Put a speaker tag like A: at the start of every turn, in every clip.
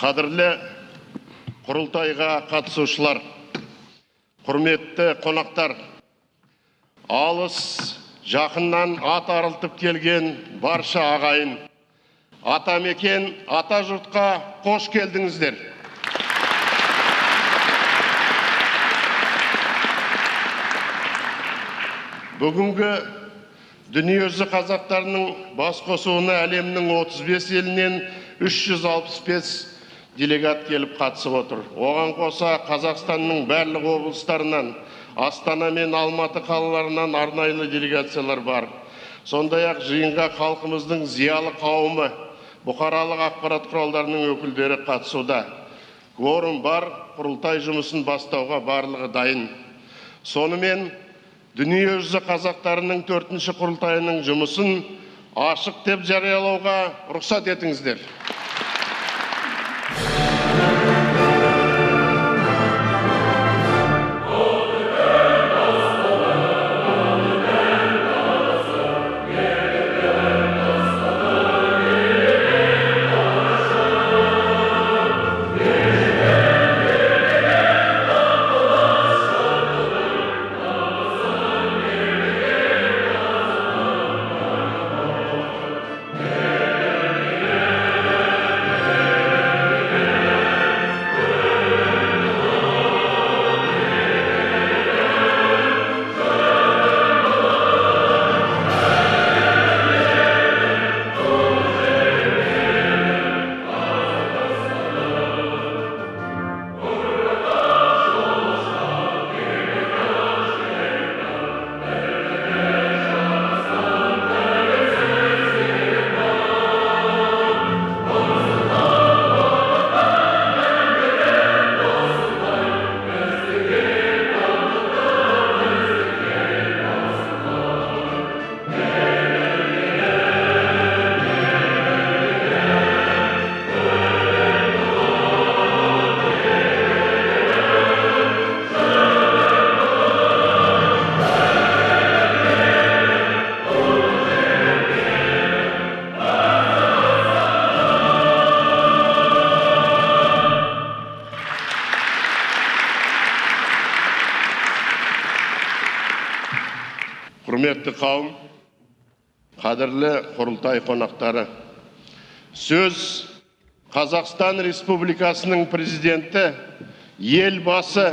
A: Қадірлі құрылтайға қатысушылар, құрметті қонақтар, алыс жақыннан ат арылтып келген барша ағайын, атамекен ата жұртқа қош келдіңіздер. Бүгінгі дүниежүзі қазақтарының бас қосуына әлемнің 35 елінен 365 делегат келіп қатысып отыр. Оған қоса Қазақстанның барлық облыстарынан, Астана мен Алматы қалаларынан арнайы делегациялар бар. Сондай-ақ жиынға халқымыздың зиялы қауымы, бұқаралық ақпарат құралдарының өкілдері қатысуда. Кворум бар, құрылтай жұмысын бастауға барлығы дайын. Сонымен дүниежүзі қазақтарының 4-ші құрылтайының жұмысын ашық деп жариялауға рұқсат етіңіздер. Құрметті қауым, қадірлі құрылтай қонақтары, сөз Қазақстан Республикасының президенті, елбасы,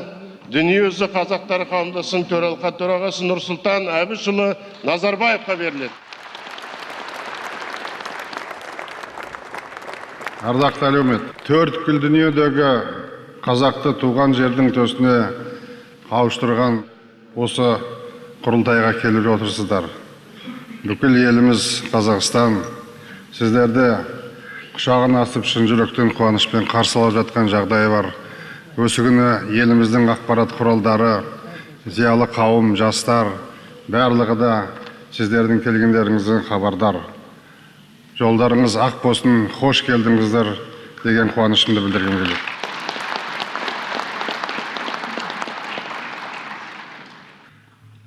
A: дүниежүзі қазақтары қауымдастығының төралқа төрағасы Нұрсұлтан Әбішұлы Назарбаевқа беріледі.
B: Ардақты әлеумет, төрткүл дүниедегі қазақты туған жердің төсіне қауыштырған осы құрылтайға келіп отырсыздар. Бүкіл еліміз Қазақстан сіздерді құшағын асып шын жүректен қуанышпен қарсы алып жатқан жағдайы бар. Осы күні еліміздің ақпарат құралдары, зиялы қауым, жастар барлығы да сіздердің келгендеріңізден хабардар. Жолдарыңыз ақ болсын, қош келдіңіздер деген қуанышымды білдіргім келеді.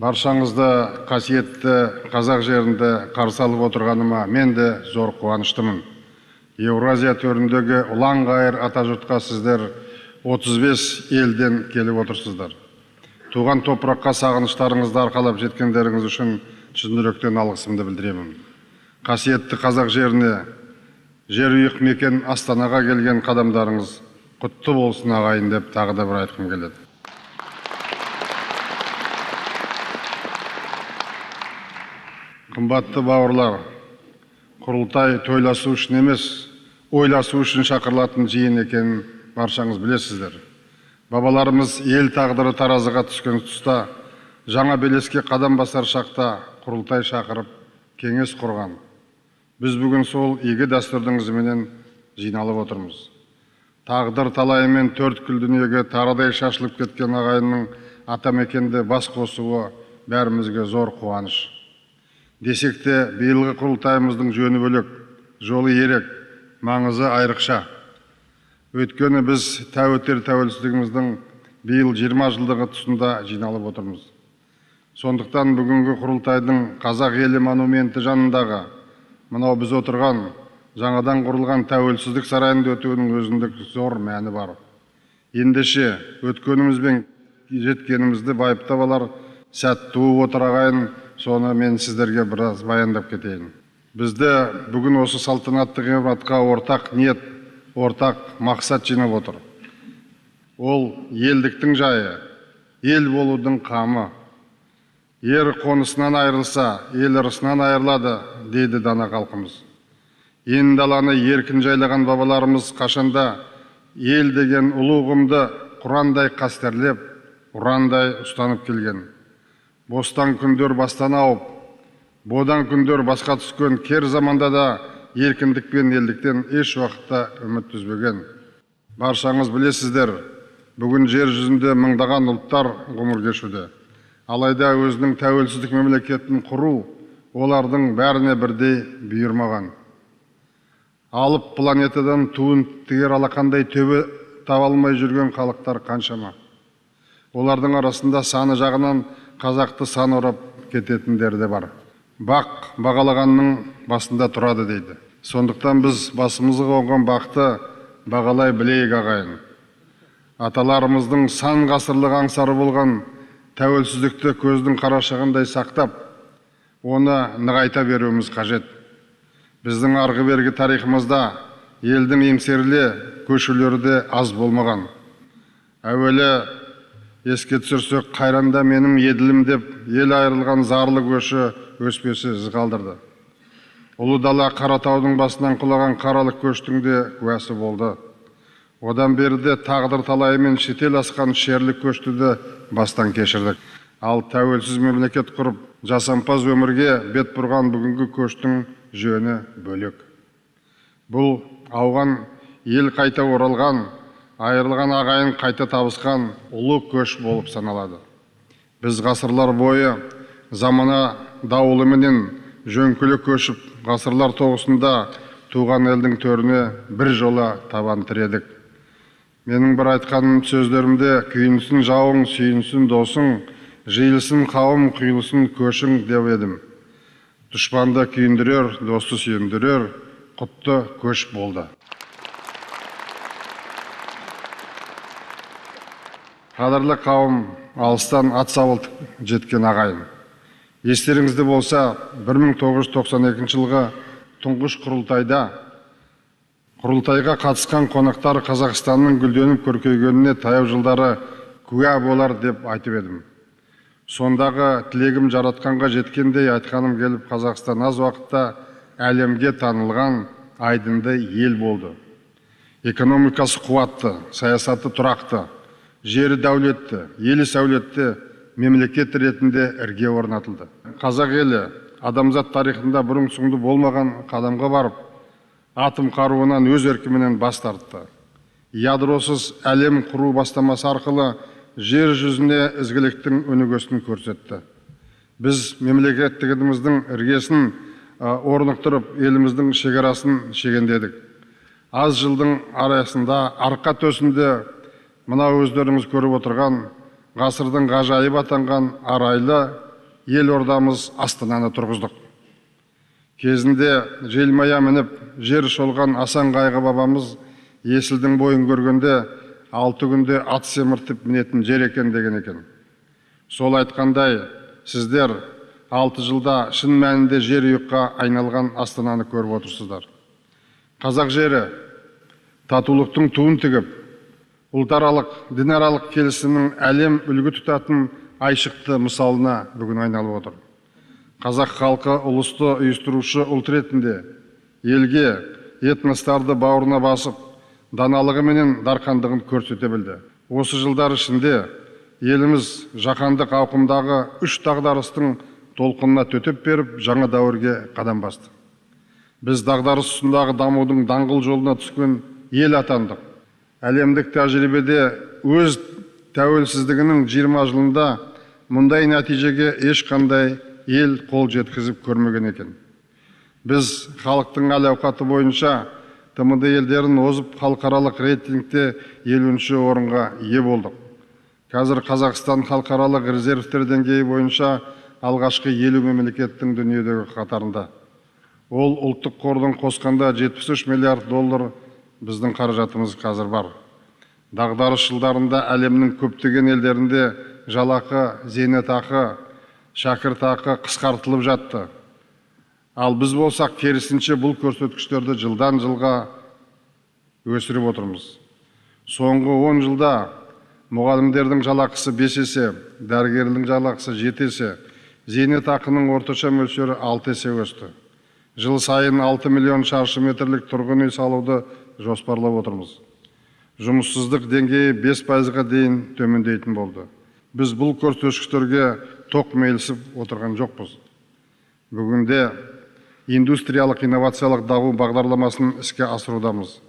B: Баршаңызды қасиетті қазақ жерінде қарсы алып отырғаныма мен де зор қуаныштымын. Еуразия төріндегі ұлан-ғайыр атажұртқа сіздер 35 елден келіп отырсыздар. Туған топыраққа сағыныштарыңызды арқалап жеткендеріңіз үшін шын жүректен алғысымды білдіремін. Қасиетті қазақ жеріне, жер ұйық мекен Астанаға келген қадамдарыңыз құтты болсын ағайын деп тағы да бір айтқым келеді. Қымбатты бауырлар, құрылтай тойласу үшін емес, ойласу үшін шақырылатын жиын екенін баршаңыз білесіздер. Бабаларымыз ел тағдыры таразыға түскен тұста, жаңа белеске қадам басар шақта құрылтай шақырып, кеңес құрған. Біз бүгін сол игі дәстүрдің ізіменен жиналып отырмыз. Тағдыр талайымен төрткүл дүниеге тарадай шашылып кеткен ағайынның атамекенде бас қосуы бәрімізге зор қуаныш. Десек те, биылғы құрылтайымыздың жөні бөлек, жолы ерек, маңызы айрықша. Өйткені біз тәуелсіздігіміздің тәуелсіздігіміздің биыл 20 жылдығы тұсында жиналып отырмыз. Сондықтан бүгінгі құрылтайдың Қазақ елі монументі жанындағы мынау біз отырған жаңадан құрылған тәуелсіздік сарайында өтуінің өзіндік зор мәні бар. Ендеше өткеніміз бен жеткенімізді байыптап алар сәт туып отыр, ағайын, соны мен сіздерге біраз баяндап кетейін. Бізді бүгін осы салтанатты ғимаратқа ортақ ниет, ортақ мақсат жинап отыр. Ол елдіктің жайы, ел болудың қамы. Ер қонысынан айырылса, ел ырысынан айырылады, дейді дана халқымыз. Ен даланы еркін жайлаған бабаларымыз қашанда ел деген ұлы ұғымды құрандай қастерлеп, ұрандай ұстанып келген. Бостан күндер бастан ауып, бодан күндер басқа түскен кер заманда да еркіндік пен елдіктен еш уақытта үміт үзбеген. Баршаңыз білесіздер, бүгін жер жүзінде мыңдаған ұлттар ғұмыр кешуде. Алайда өзінің тәуелсіздік мемлекетін құру олардың бәріне бірдей бұйырмаған. Алып планетадан туын тігер алақандай төбе таба алмай жүрген халықтар қаншама. Олардың арасында саны жағынан қазақты сан орап кететіндер де бар. Бақ бағалағанның басында тұрады дейді. Сондықтан біз басымызға қонған бақты бағалай білейік, ағайын. Аталарымыздың сан ғасырлық аңсары болған тәуелсіздікті көздің қарашығындай сақтап, оны нығайта беруіміз қажет. Біздің арғы-бергі тарихымызда елдің еңсеріле көшулері де аз болмаған. Әуелі еске түсірсек, қайранда менің еділім деп ел айырылған зарлы көші өспесі із қалдырды. Ұлы дала Қаратаудың басынан құлаған қаралы көштің де куәсі болды. Одан бері де тағдыр талайымен шетел асқан шерлі көшті де бастан кешірдік. Ал тәуелсіз мемлекет құрып, жасампаз өмірге бет бұрған бүгінгі көштің жөні бөлек. Бұл ауған ел қайта оралған, айырылған ағайын қайта табысқан ұлы көш болып саналады. Біз ғасырлар бойы замана дауылыменен жөңкілі көшіп, ғасырлар тоғысында туған елдің төріне бір жола табан тіредік. Менің бір айтқан сөздерімде күйінсін жауың, сүйінсін досың, жиылсын қауым, құйылсын көшің деп едім. Дұшпанды күйіндірер, досты сүйіндірер, құтты көш болды. Қадірлі қауым, алыстан ат сабылтып жеткен ағайын. Естеріңізде болса, 1992 жылғы тұңғыш құрылтайға қатысқан қонақтар Қазақстанның гүлденіп көркейгеніне таяу жылдары куә болар деп айтып едім. Сондағы тілегім жаратқанға жеткендей айтқаным келіп, Қазақстан аз уақытта әлемге танылған айдынды ел болды. Экономикасы қуатты, саясаты тұрақты, жері дәулетті, елі сәулетті мемлекет ретінде ірге орнатылды. Қазақ елі адамзат тарихында бұрын-соңды болмаған қадамға барып, атом қаруынан өз еркіменен бас тартты. Ядросыз әлем құру бастамасы арқылы жер жүзіне ізгіліктің өнегесін көрсетті. Біз мемлекеттігіміздің іргесін орнықтырып, еліміздің шекарасын шегендедік. Аз жылдың арасында арқа төсінде мына өздеріңіз көріп отырған ғасырдың ғажайып атанған арайлы елордамыз Астананы тұрғыздық. Кезінде желмая мініп, жер шолған Асан Қайғы бабамыз Есілдің бойын көргенде 6 күнде ат семіртіп мінетін жер екен деген екен. Сол айтқандай, сіздер 6 жылда шын мәнінде жер ұйыққа айналған Астананы көріп отырсыздар. Қазақ жері татулықтың туын тігіп, ұлтаралық, дінаралық келісімнің әлем үлгі тұтатын айшықты мысалына бүгін айналып отыр. Қазақ халқы ұлысты ұйыстырушы ұлт ретінде елге этностарды бауырына басып, даналығы менен дарқандығын көрсете білді. Осы жылдар ішінде еліміз жаһандық ауқымдағы үш дағдарыстың толқынына төтеп беріп, жаңа дәуірге қадам басты. Біз дағдарыс тұсындағы дамудың даңғыл жолына түскен ел атандық. Әлемдік тәжірибеде өз тәуелсіздігінің 20 жылында мұндай нәтижеге ешқандай ел қол жеткізіп көрмеген екен. Біз халықтың әл-ауқаты бойынша ТМД елдерін озып халықаралық рейтингте 50-ші орынға ие болдық. Қазір Қазақстан халықаралық резервтер деңгейі бойынша алғашқы 50 мемлекеттің дүниедегі қатарында. Ол ұлттық қордың қосқанда 73 миллиард доллар біздің қаражатымыз қазір бар. Дағдарыс жылдарында әлемнің көптеген елдерінде жалақы, зейнетақы, шәкіртақы қысқартылып жатты. Ал біз болсақ керісінше бұл көрсеткіштерді жылдан жылға өсіріп отырмыз. Соңғы 10 жылда мұғалімдердің жалақысы 5 есе, дәрігерлердің жалақысы 7 есе, зейнетақының орташа мөлшері 6 есе өсті. Жыл сайын 6 миллион шаршы метрлік тұрғын үй салуды жоспарлап отырмыз. Жұмыссыздық деңгейі 5%-ға дейін төмендейтін болды. Біз бұл көрсеткіштерге тоқмейілсіп отырған жоқпыз. Бүгінде индустриялық инновациялық даму бағдарламасын іске асырудамыз.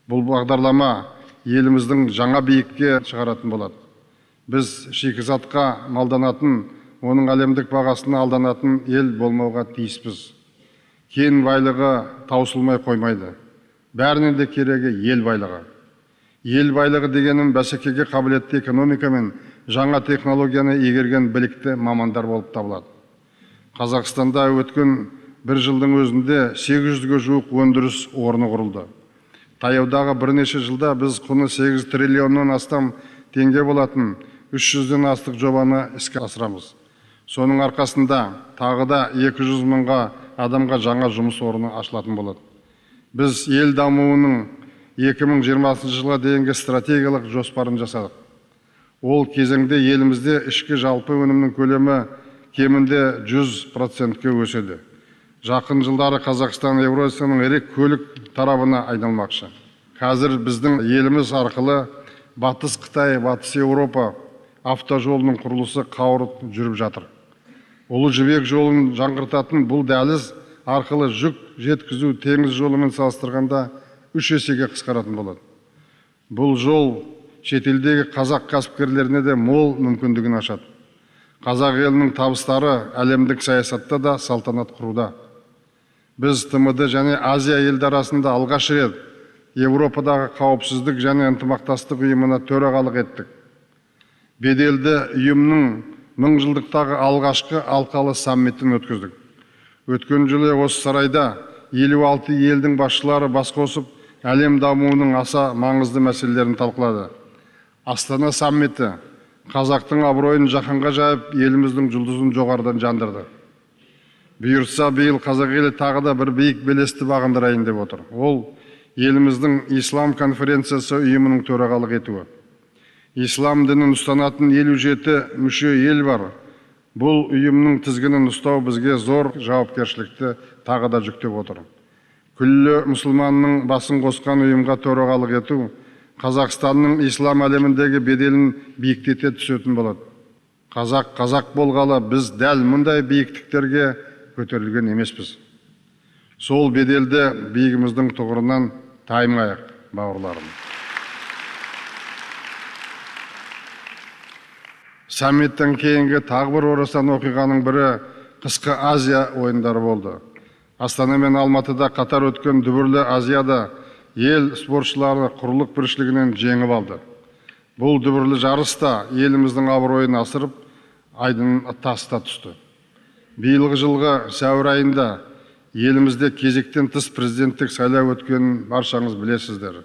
B: Бұл бағдарлама еліміздің жаңа биікке шығаратын болады. Біз шикізатқа малданатын, оның әлемдік бағасына алданатын ел болмауға тиіспіз. Кен байлығы таусылмай қоймайды. Бәрінен де керегі ел байлығы. Ел байлығы дегенім бәсекеге қабілетті экономика мен жаңа технологияны игерген білікті мамандар болып табылады. Қазақстанда өткен бір жылдың өзінде 800-ге жуық өндіріс орны құрылды. Таяудағы бірнеше жылда біз құны 8 триллионнан астам теңге болатын 300-ден астық жобаны іске асырамыз. Соның арқасында тағы да 200 мыңға адамға жаңа жұмыс орны ашылатын болады. Біз ел дамуының 2020 жылға дейінгі стратегиялық жоспарын жасадық. Ол кезеңде елімізде ішкі жалпы өнімнің көлемі кемінде 100%-ке өседі. Жақын жылдары Қазақстан Еуразияның ірі көлік тарабына айналмақшы. Қазір біздің еліміз арқылы Батыс Қытай, Батыс Еуропа автожолының құрылысы қауырт жүріп жатыр. Ұлы Жібек жолын жаңғыртатын бұл дәліз арқылы жүк жеткізу теңіз жолымен салыстырғанда 3 есеге қысқаратын болады. Бұл жол шетелдегі қазақ кәсіпкерлеріне де мол мүмкіндігін ашады. Қазақ елінің табыстары әлемдік саясатта да салтанат құруда. Біз ТМД және Азия елдері арасында алғаш рет Еуропадағы қауіпсіздік және ынтымақтастық ұйымына төрағалық еттік. Беделді ұйымның мыңжылдықтағы алғашқы алқалы саммитін өткіздік. Өткен жылы осы сарайда 56 елдің басшылары бас қосып, әлем дамуының аса маңызды мәселелерін талқылады. Астана саммиті қазақтың абыройын жаһанға жайып, еліміздің жұлдызын жоғарыдан жандырды. Бұйыртса, биыл қазақ елі тағы да бір биік белесті бағындырайын деп отыр. Ол еліміздің Ислам конференциясы ұйымының төрағалық етуі. Ислам дінін ұстанатын 57 мүше ел бар. Бұл ұйымның тізгінін ұстау бізге зор жауапкершілікті тағы да жүктеп отыр. Күллі мұсылманның басын қосқан ұйымға төрағалық ету Қазақстанның ислам әлеміндегі беделін биіктете түсетін болады. Қазақ қазақ болғалы біз дәл мұндай биіктіктерге көтерілген емеспіз. Сол беделді биігіміздің тұғырынан таймайық, бауырларым. Саммиттен кейінгі тағы бір орасан оқиғаның бірі Қысқы Азия ойындары болды. Астана мен Алматыда қатар өткен дүбірлі Азияда ел спортшылары құрлық біріншілігінен жеңіп алды. Бұл дүбірлі жарыста еліміздің абыройын асырып, айдын таста түсті. Биылғы жылғы сәуір айында елімізде кезектен тыс президенттік сайлау өткенін баршаңыз білесіздер.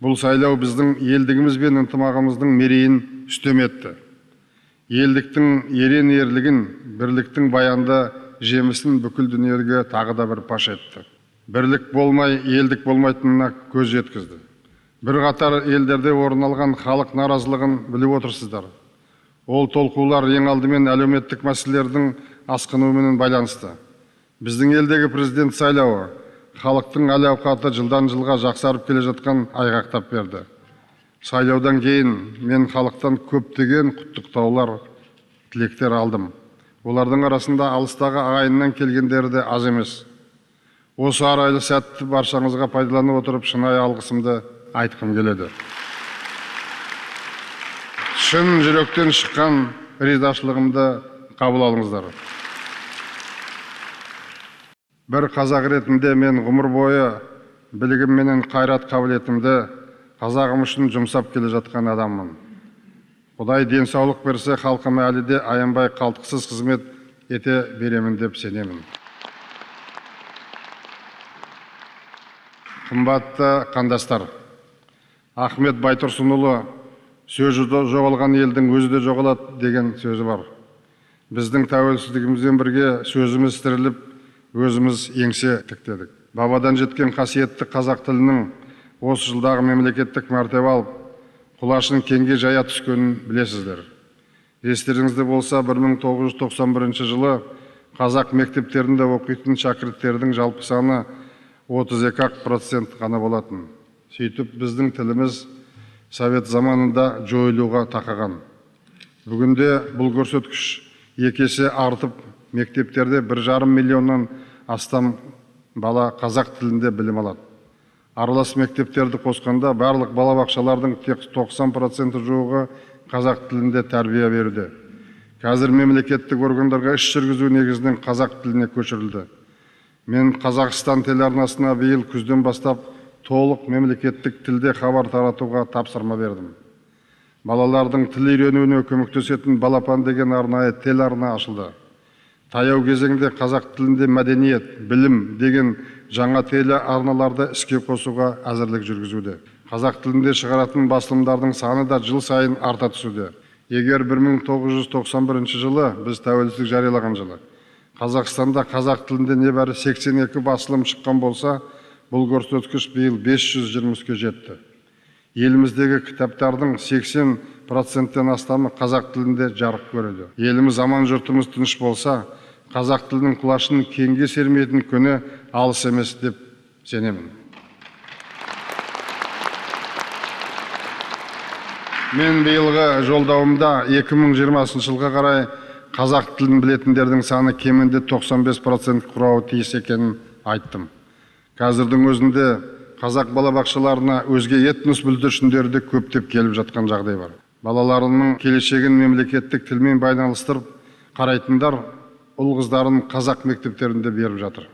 B: Бұл сайлау біздің елдігіміз бен ынтымағымыздың мерейін үстем етті. Елдіктің ерен ерлігін, бірліктің баянды жемісін бүкіл дүниеге тағы да бір паш етті. Бірлік болмай, елдік болмайтынына көз жеткізді. Бірқатар елдерде орын алған халық наразылығын біліп отырсыздар. Ол толқулар ең алдымен әлеуметтік мәселелердің асқынуымен байланысты. Біздің елдегі президент сайлауы халықтың әл-ауқаты жылдан жылға жақсарып келе жатқан айғақтап берді. Сайлаудан кейін мен халықтан көптеген құттықтаулар, тілектер алдым. Олардың арасында алыстағы ағайыннан келгендері де аз емес. Осы арайлы сәтті баршаңызға пайдаланып отырып, шынайы алғысымды айтқым келеді. Шын жүректен шыққан ризашылығымды қабыл алыңыздар. Бір қазақ ретінде мен ғұмыр бойы білігім менен қайрат қабілетімді қазағым үшін жұмсап келе жатқан адаммын. Құдай денсаулық берсе, халқыма әлі де аянбай қалтқысыз қызмет ете беремін деп сенемін. Қымбатты қандастар, Ахмет Байтұрсынұлы сөзі жоғалған елдің өзі де жоғалады деген сөзі бар. Біздің тәуелсіздігімізбен бірге сөзіміз тіріліп, өзіміз еңсе тіктедік. Бабадан жеткен қасиетті қазақ тілінің осы жылдағы мемлекеттік мәртебе алып, құлашын кеңге жая түскенін білесіздер. Естеріңізде болса, 1991 жылы қазақ мектептерінде оқитын шәкірттердің жалпы саны 32% ғана болатын. Сөйтіп біздің тіліміз совет заманында жойылуға тақаған. Бүгінде бұл көрсеткіш екі есе артып, мектептерде 1,5 миллионнан астам бала қазақ тілінде білім алады. Аралас мектептерді қосқанда барлық балабақшалардың тек 90% жуығы қазақ тілінде тәрбие беруде. Қазір мемлекеттік органдарға іс жүргізу негізінен қазақ тіліне көшірілді. Мен Қазақстан телеарнасына биыл күзден бастап толық мемлекеттік тілде хабар таратуға тапсырма бердім. Балалардың тіл үйренуіне көмектесетін Балапан деген арнайы телеарна ашылды. Таяу кезеңде қазақ тілінде мәдениет, білім деген жаңа телеарналарды іске қосуға әзірлік жүргізуде. Қазақ тілінде шығаратын басылымдардың саны да жыл сайын арта түсуде. Егер 1991 жылы біз тәуелсіздік жариялаған жылы Қазақстанда қазақ тілінде небәрі 82 басылым шыққан болса, бұл көрсеткіш биыл 523-ке жетті. Еліміздегі кітаптардың 80%-тен астамы қазақ тілінде жарық көреді. Еліміз аман, жұртымыз тыныш болса, қазақ тілінің құлашын кеңге сермейтін күні алыс емес деп сенемін. Мен биылғы жолдауымда 2020 жылға қарай қазақ тілін білетіндердің саны кемінде 95% құрауы тиіс екенін айттым. Қазірдің өзінде қазақ балабақшаларына өзге этнос бүлдіршіндері де көптеп келіп жатқан жағдай бар. Балаларының келешегін мемлекеттік тілмен байланыстырып қарайтындар ұл қыздарын қазақ мектептерінде беріп жатыр.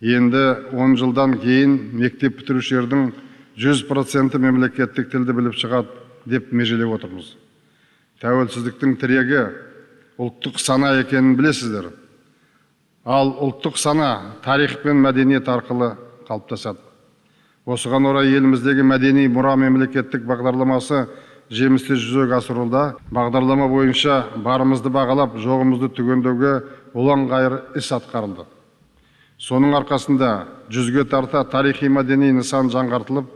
B: Енді 10 жылдан кейін мектеп бітірушілердің 100% мемлекеттік тілді біліп шығады деп межелеп отырмыз. Тәуелсіздіктің тірегі ұлттық сана екенін білесіздер. Ал ұлттық сана тарих пен мәдениет арқылы қалыптасады. Осыған орай еліміздегі мәдени мұра мемлекеттік бағдарламасы жемісті жүзеге асырылуда. Бағдарлама бойынша барымызды бағалап, жоғымызды түгендеуге ұлан-ғайыр іс атқарылды. Соның арқасында 100-ге тарта тарихи мәдени нысан жаңғыртылып,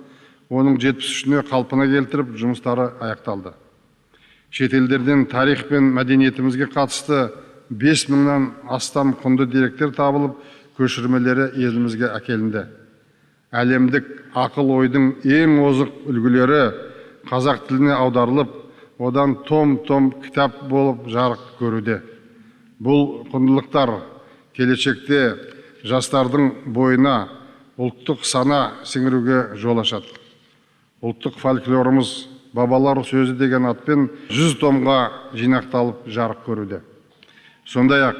B: оның 73-іне қалпына келтіріп, жұмыстары аяқталды. Шетелдерден тарих пен мәдениетімізге қатысты 5000-нан астам құнды деректер табылып, көшірмелері елімізге әкелінді. Әлемдік ақыл ойдың ең озық үлгілері қазақ тіліне аударылып, одан том-том кітап болып жарық көруде. Бұл құндылықтар келешекте жастардың бойына ұлттық сана сіңіруге жол ашады. Ұлттық фольклорымыз бабалар сөзі деген атпен 100 томға жинақталып жарық көруде. Сондай-ақ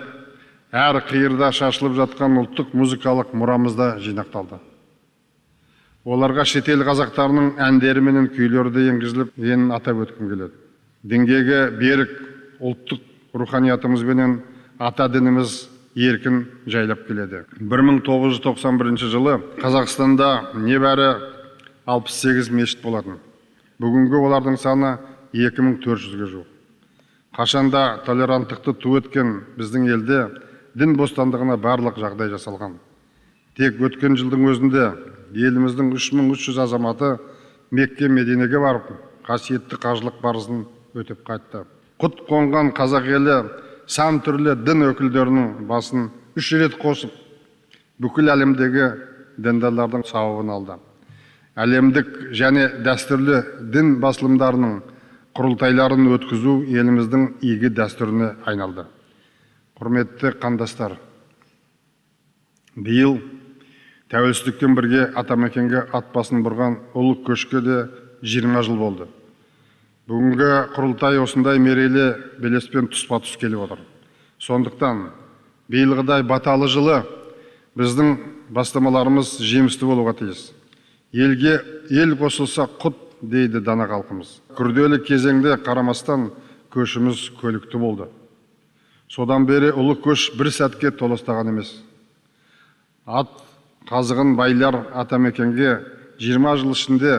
B: әр қиырда шашылып жатқан ұлттық музыкалық мұрамыз да жинақталды. Оларға шетел қазақтарының әндері менен күйлері де енгізіліп, енін атап өткім келеді. Діңгегі берік ұлттық руханиятымызбенен ата дініміз еркін жайлап келеді. 1991 жылы Қазақстанда небәрі 68 мешіт болатын. Бүгінгі олардың саны 2400-ге жуық. Қашанда толеранттықты ту еткен біздің елде дін бостандығына барлық жағдай жасалған. Тек өткен жылдың өзінде еліміздің 3300 азаматы Мекке, Мединеге барып, қасиетті қажылық парызын өтеп қайтты. Құт қонған қазақ елі сан түрлі дін өкілдерінің басын 3 рет қосып, бүкіл әлемдегі діндарлардың сауабын алды. Әлемдік және дәстүрлі дін басылымдарының құрылтайларын өткізу еліміздің игі дәстүріне айналды. Құрметті қандастар, биыл тәуелсіздікпен бірге атамекенге ат басын бұрған ұлы көшке де 20 жыл болды. Бүгінгі құрылтай осындай мерейлі белеспен тұспа-тұс келіп отыр. Сондықтан биылғыдай баталы жылы біздің бастамаларымыз жемісті болуға тиіс. Елге ел қосылса құт дейді дана халқымыз. Күрделі кезеңде қарамастан көшіміз көлікті болды. Содан бері ұлы көш бір сәтке толастаған емес. Ат Қазығын байлар атамекенге 20 жыл ішінде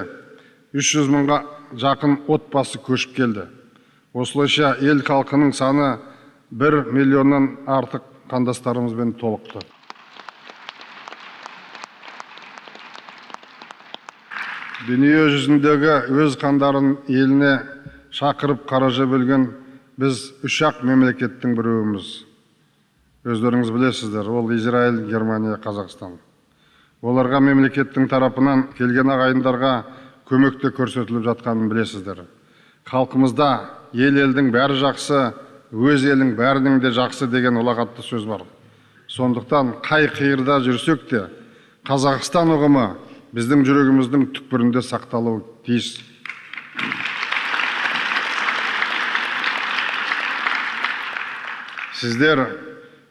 B: 300 мыңға жақын отбасы көшіп келді. Осылайша ел халқының саны 1 миллионнан артық қандастарымызбен толықты. Дүние жүзіндегі өз қандарын еліне шақырып қаража бөлген біз үш-ақ мемлекеттің біреуіміз. Өздеріңіз білесіздер, ол Израиль, Германия, Қазақстан. Оларға мемлекеттің тарапынан келген ағайындарға көмек те көрсетіліп жатқанын білесіздер. Халқымызда ел елдің бәрі жақсы, өз елің бәрінің де жақсы деген ұлағатты сөз бар. Сондықтан қай қиырда жүрсек те, Қазақстан ұғымы біздің жүрегіміздің түкпірінде сақталуы тиіс. Сіздер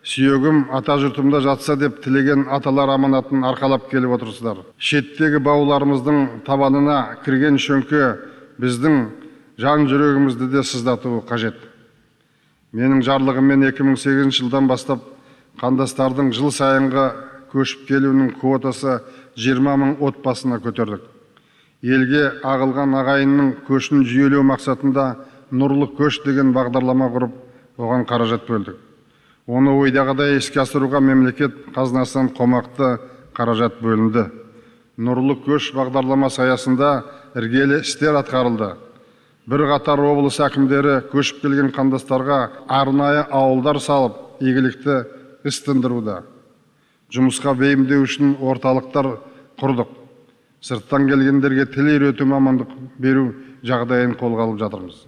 B: сүйегім ата жұртымда жатса деп тілеген аталар аманатын арқалап келіп отырсыздар. Шеттегі бауларымыздың табанына кірген шөңке біздің жан жүрегімізді де сыздатуы қажет. Менің жарлығыммен 2008 жылдан бастап қандастардың жыл сайынғы көшіп келуінің квотасы 20 мың отбасына көтердік. Елге ағылған ағайынның көшін жүйелеу мақсатында нұрлы көш деген бағдарлама құрып, оған қаражат бөлдік. Оны ойдағыдай іске асыруға мемлекет қазынасынан қомақты қаражат бөлінді. Нұрлы көш бағдарламасы аясында іргелі істер атқарылды. Бірқатар облыс әкімдері көшіп келген қандастарға арнайы ауылдар салып, игілікті іс тындыруда. Жұмысқа бейімдеу үшін орталықтар құрдық. Сырттан келгендерге тіл үйрету, мамандық беру жағдайын қолға алып жатырмыз.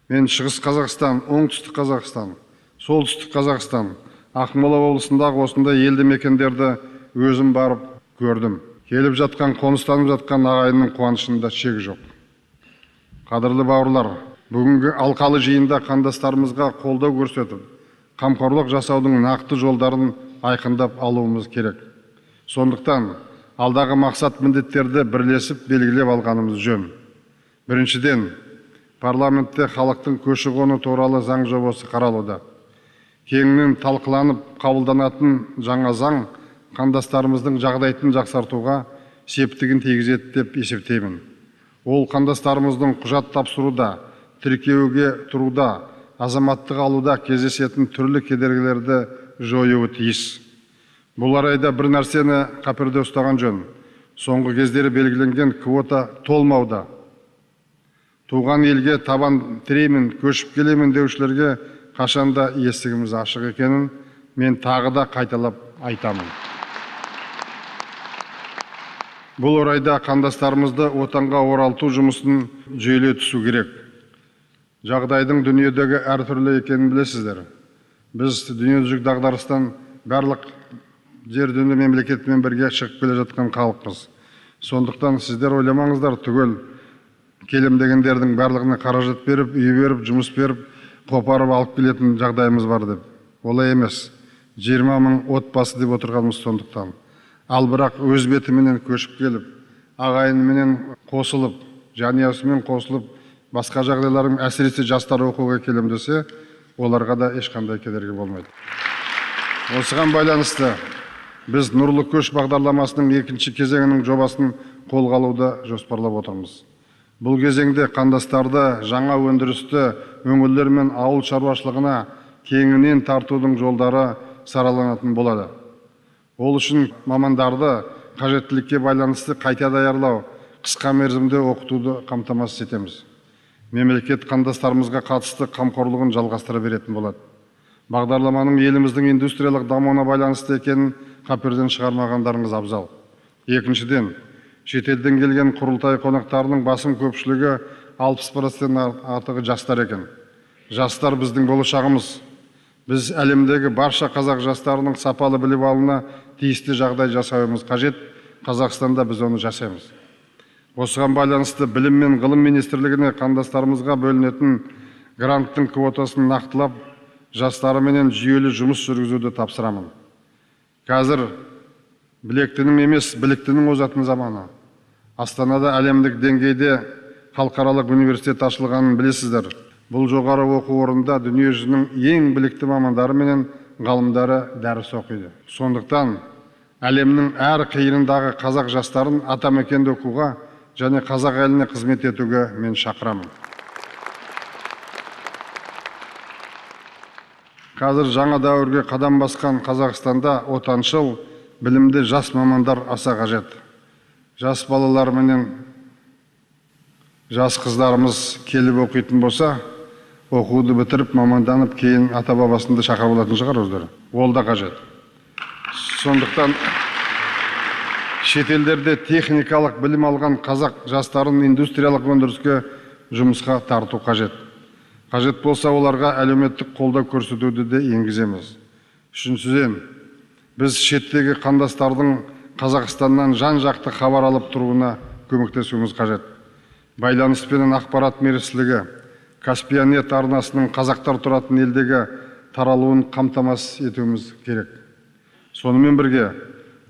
B: Мен Шығыс Қазақстан, Оңтүстік Қазақстан, Солтүстік Қазақстан, Ақмола облысындағы осындай елді мекендерді өзім барып көрдім. Келіп жатқан, қоныстанып жатқан ағайынның қуанышында шек жоқ. Қадірлі бауырлар, бүгінгі алқалы жиында қандастарымызға қолдау көрсетіп, қамқорлық жасаудың нақты жолдарын айқындап алуымыз керек. Сондықтан алдағы мақсат міндеттерді бірлесіп белгілеп алғанымыз жөн. Біріншіден, парламентте халықтың көші-қоны туралы заң жобасы қаралуда. Кеңінен талқыланып қабылданатын жаңа заң қандастарымыздың жағдайын жақсартуға септігін тигізеді деп есептеймін. Ол қандастарымыздың құжат тапсыруда, тіркеуге тұруда, азаматтық алуда кездесетін түрлі кедергілерді жоюы тиіс. Бұл арайда бір нәрсені қаперде ұстаған жөн. Соңғы кездері белгіленген квота толмауда. Туған елге табан тіреймін, көшіп келемін деушілерге қашанда есігіміз ашық екенін мен тағы да қайталап айтамын. Бұл орайда қандастарымызды отанға оралту жұмысын жүйелей түсу керек. Жағдайдың дүниедегі әртүрлі екенін білесіздер. Біз дүниежүзілік дағдарыстан барлық жер дүние мемлекетімен бірге шығып келе жатқан халықпыз. Сондықтан сіздер ойламаңыздар, түгел келем дегендердің барлығына қаражат беріп, үй беріп, жұмыс беріп, қопарып алып келетін жағдайымыз бар деп. Олай емес. 20 мың отбасы деп отырғанымыз сондықтан. Ал бірақ өз бетіменен көшіп келіп, ағайынменен қосылып, жанұясымен қосылып, басқа жағдайлардың, әсіресе жастар оқуға келем десе, оларға да ешқандай кедергі болмайды. Осыған байланысты біз Нұрлы көш бағдарламасының екінші кезеңінің жобасын қолға алуды жоспарлап отырмыз. Бұл кезеңде қандастарды жаңа өндірісті өңірлер мен ауыл шаруашылығына кеңінен тартудың жолдары сараланатын болады. Ол үшін мамандарды қажеттілікке байланысты қайта даярлау, қысқа мерзімде оқытуды қамтамасыз етеміз. Мемлекет қандастарымызға қатысты қамқорлығын жалғастыра беретін болады. Бағдарламаның еліміздің индустриялық дамуына байланысты екенін қаперден шығармағандарыңыз абзал. Екіншіден, шетелден келген құрылтай қонақтарының басым көпшілігі 60%-тен артығы жастар екен. Жастар біздің болашағымыз. Біз әлемдегі барша қазақ жастарының сапалы білім алуына тиісті жағдай жасауымыз қажет. Қазақстанда біз оны жасаймыз. Осыған байланысты Білім мен ғылым министрлігіне қандастарымызға бөлінетін гранттың квотасын нақтылап, жастарыменен жүйелі жұмыс жүргізуді тапсырамын. Қазір білектінің емес, біліктінің озатын заманы. Астанада әлемдік деңгейде халықаралық университет ашылғанын білесіздер. Бұл жоғары оқу орнында дүниежүзінің ең білікті мамандары менен ғалымдары дәріс оқиды. Сондықтан Әлемнің әр қиырындағы қазақ жастарын атамекенде оқуға және қазақ еліне қызмет етуге мен шақырамын. Қазір жаңа дәуірге қадам басқан Қазақстанда отаншыл, білімді жас мамандар аса қажет. Жас балалар менен жас қыздарымыз келіп оқитын болса, оқуды бітіріп, маманданып, кейін ата-бабасын да шақырып алатын шығар өздері. Ол да қажет. Сондықтан шетелдерде техникалық білім алған қазақ жастарын индустриялық өндіріске жұмысқа тарту қажет. Қажет болса, оларға әлеуметтік қолдау көрсетуді де енгіземіз. Үшіншіден, біз шеттегі қандастардың Қазақстаннан жан-жақты хабар алып тұруына көмектесуіміз қажет. Байланыс пенен ақпарат министрлігі Каспианет арнасының қазақтар тұратын елдегі таралуын қамтамасыз етуіміз керек. Сонымен бірге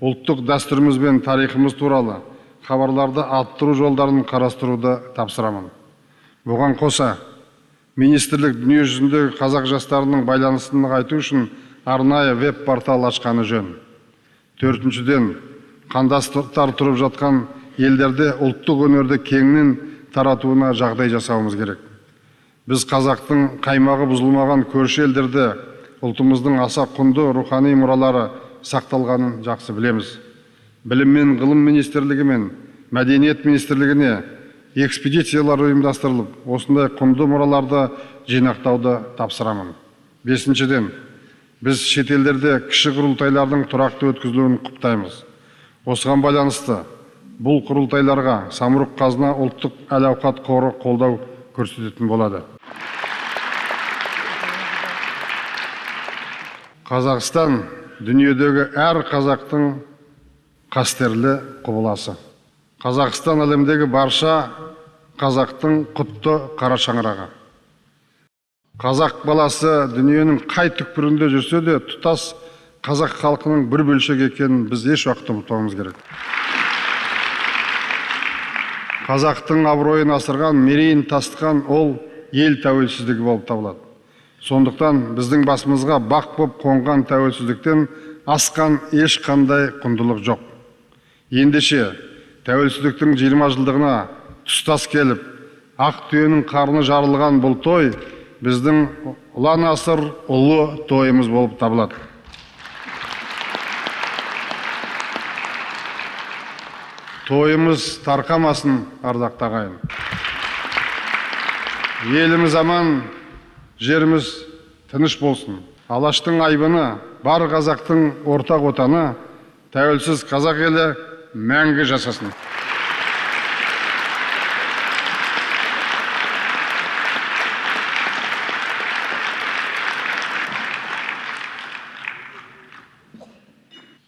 B: ұлттық дәстүріміз бен тарихымыз туралы хабарларды арттыру жолдарын қарастыруды тапсырамын. Бұған қоса, министрлік дүниежүзіндегі қазақ жастарының байланысын нығайту үшін арнайы веб-портал ашқаны жөн. Төртіншіден, қандастар тұрып жатқан елдерде ұлттық өнерді кеңінен таратуына жағдай жасауымыз керек. Біз қазақтың қаймағы бұзылмаған көрші елдерде ұлтымыздың аса құнды рухани мұралары сақталғанын жақсы білеміз. Білім мен ғылым министрлігі мен мәдениет министрлігіне экспедициялар ұйымдастырылып, осындай құнды мұраларды жинақтауды тапсырамын. Бесіншіден, біз шетелдерде кіші құрылтайлардың тұрақты өткізілуін құптаймыз. Осыған байланысты бұл құрылтайларға Самұрық Қазына ұлттық әл-ауқат қоры қолдау көрсететін болады. Қазақстан дүниедегі әр қазақтың қастерлі құбыласы. Қазақстан әлемдегі барша қазақтың құтты қара шаңырағы. Қазақ баласы дүниенің қай түкпірінде жүрсе де тұтас қазақ халқының бір бөлшегі екенін біз еш уақытта ұмытпауымыз керек. Қазақтың абыройын асырған, мерейін тасытқан ол ел тәуелсіздігі болып табылады. Сондықтан біздің басымызға бақ боп қонған тәуелсіздіктен асқан ешқандай құндылық жоқ. Ендеше, тәуелсіздіктің 20 жылдығына тұстас келіп, ақ түйенің қарны жарылған бұл той біздің ұлан асыр ұлы тойымыз болып табылады. Тойымыз тарқамасын, ардақты ағайын. Еліміз аман, жеріміз тыныш болсын. Алаштың айбыны, бар қазақтың ортақ отаны, тәуелсіз қазақ елі мәңгі жасасын.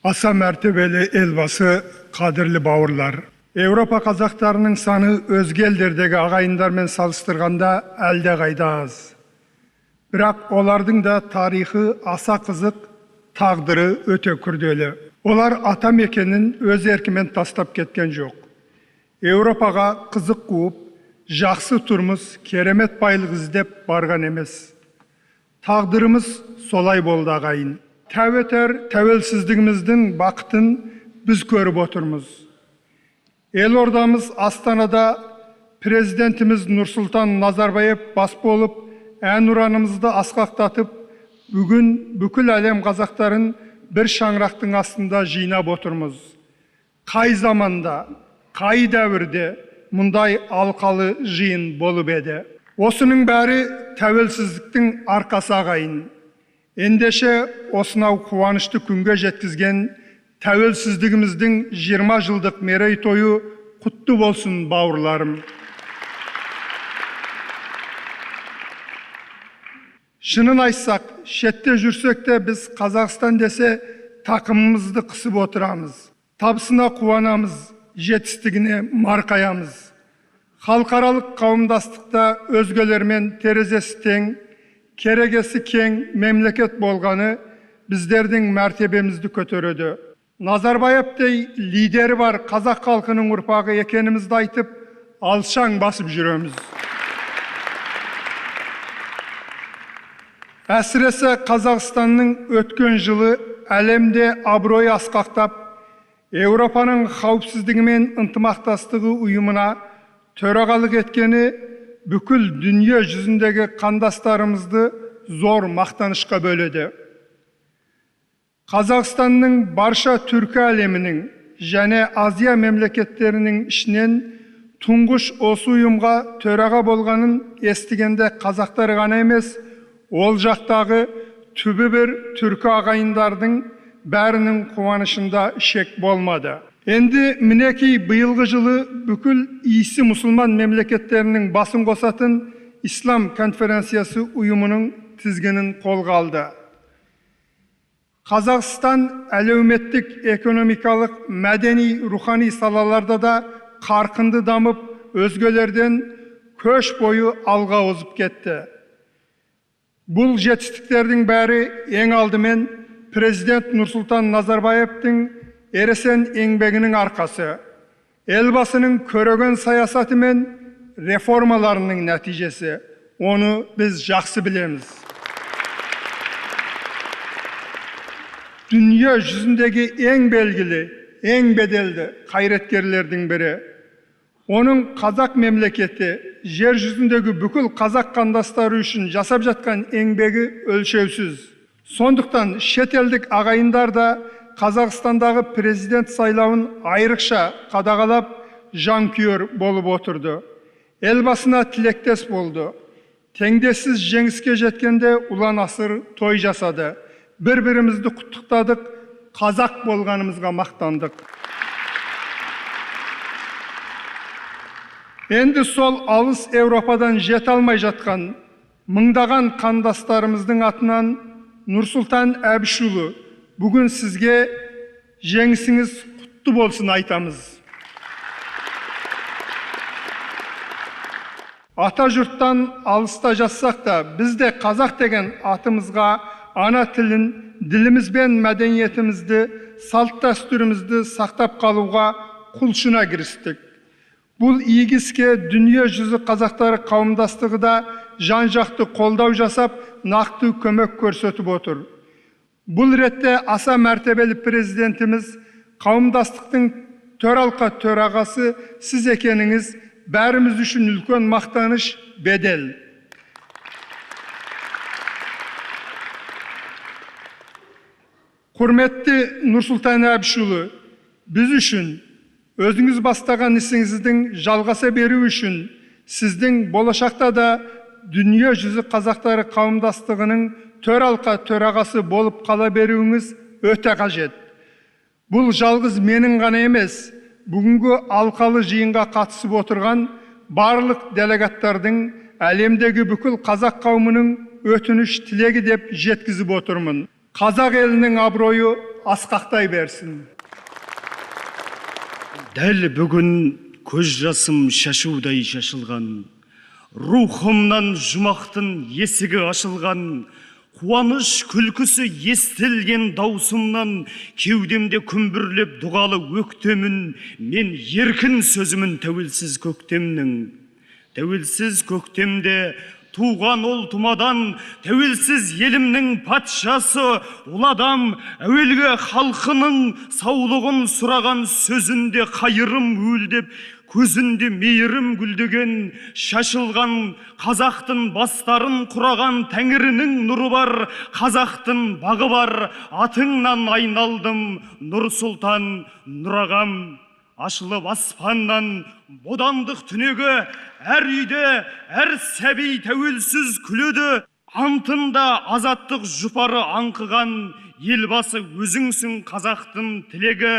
C: Аса мәртебелі елбасы, қадірлі бауырлар. Еуропа қазақтарының саны өзге елдердегі ағайындармен салыстырғанда әлдеқайда аз. Бірақ олардың да тарихы аса қызық, тағдыры өте күрделі. Олар ата мекенін өз еркімен тастап кеткен жоқ. Еуропаға қызық қуып, жақсы тұрмыс, керемет байлық іздеп барған емес. Тағдырымыз солай болды ағайын. Тәуетер тәуелсіздігіміздің бақытын біз көріп отырмыз. Елордамыз Астанада президентіміз Нұрсұлтан Назарбаев бас болып, әнұранымызды асқақтатып, бүгін бүкіл әлем қазақтарын бір шаңырақтың астында жинап отырмыз. Қай заманда, қай дәуірде мұндай алқалы жиын болып еді? Осының бәрі тәуелсіздіктің арқасы ағайын. Ендеше осынау қуанышты күнге жеткізген тәуелсіздігіміздің 20 жылдық мерейтойы құтты болсын, бауырларым. Шынын айтсақ, шетте жүрсек те біз Қазақстан десе тақымымызды қысып отырамыз. Табысына қуанамыз, жетістігіне марқаямыз. Халықаралық қауымдастықта өзгелермен терезесі тең, керегесі кең мемлекет болғаны біздердің мәртебемізді көтереді. Назарбаевтай лидері бар қазақ халқының ұрпағы екенімізді айтып, алшаң басып жүреміз. Әсіресе Қазақстанның өткен жылы әлемде абыройы асқақтап, Еуропаның қауіпсіздігі мен ынтымақтастығы ұйымына төрағалық еткені бүкіл дүние жүзіндегі қандастарымызды зор мақтанышқа бөледі. Қазақстанның барша түркі әлемінің және Азия мемлекеттерінің ішінен тұңғыш осы ұйымға төраға болғанын естігенде қазақтар ғана емес, ол жақтағы түбі бір түркі ағайындардың бәрінің қуанышында шек болмады. Енді мінекей биылғы жылы бүкіл исі мұсылман мемлекеттерінің басын қосатын Ислам конференциясы ұйымының тізгінін қолға алды. Қазақстан әлеуметтік, экономикалық, мәдени, рухани салаларда да қарқынды дамып, өзгелерден көш бойы алға озып кетті. Бұл жетістіктердің бәрі ең алдымен президент Нұрсұлтан Назарбаевтың ересен еңбегінің арқасы, елбасының көреген саясаты мен реформаларының нәтижесі. Оны біз жақсы білеміз. Дүние жүзіндегі ең белгілі, ең беделді қайраткерлердің бірі. Оның қазақ мемлекеті, жер жүзіндегі бүкіл қазақ қандастары үшін жасап жатқан еңбегі өлшеусіз. Сондықтан шетелдік ағайындар да Қазақстандағы президент сайлауын айрықша қадағалап, жанкүйер болып отырды. Елбасына тілектес болды. Теңдессіз жеңіске жеткенде ұлан асыр той жасады. Бір-бірімізді құттықтадық, қазақ болғанымызға мақтандық. Енді сол алыс Еуропадан жете алмай жатқан мыңдаған қандастарымыздың атынан Нұрсұлтан Әбішұлы, бүгін сізге жеңісіңіз құтты болсын айтамыз. Ата жұрттан алыста жатсақ та, біз де қазақ деген атымызға ана тілін, діліміз бен мәдениетімізді, салт дәстүрімізді сақтап қалуға құлшына кірістік. Бұл игі іске дүние жүзі қазақтары қауымдастығы да жан-жақты қолдау жасап, нақты көмек көрсетіп отыр. Бұл ретте аса мәртебелі президентіміз, қауымдастықтың төралқа төрағасы сіз екеніңіз бәріміз үшін үлкен мақтаныш, бедел. Құрметті Нұрсұлтан Әбішұлы, біз үшін өзіңіз бастаған ісіңіздің жалғаса беру үшін сіздің болашақта да дүние жүзі қазақтары қауымдастығының төралқа төрағасы болып қала беруіңіз өте қажет. Бұл жалғыз менің ғана емес, бүгінгі алқалы жиынға қатысып отырған барлық делегаттардың әлемдегі бүкіл қазақ қауымының өтініш тілегі деп жеткізіп отырмын. Қазақ елінің абыройы асқақтай берсін.
D: Дәл бүгін көз жасым шашудай шашылған, рухымнан жұмақтың есігі ашылған, қуаныш күлкісі естілген даусымнан кеудемде күмбірлеп дұғалы өктемін, мен еркін сөзімін тәуелсіз көктемнің. Тәуелсіз көктемде туған ол тұмадан, тәуелсіз елімнің патшасы ұл адам, әуелгі халқының саулығын сұраған сөзінде қайырым өлдеп, көзінде мейірім гүлдеген, шашылған қазақтың бастарын құраған тәңірінің нұры бар, қазақтың бағы бар, атыңнан айналдым, Нұрсұлтан Нұрағам. Ашылып аспаннан бодандық түнегі, әр үйде, әр сәби тәуелсіз күледі, антында азаттық жұпары аңқыған, елбасы өзіңсің қазақтың тілегі.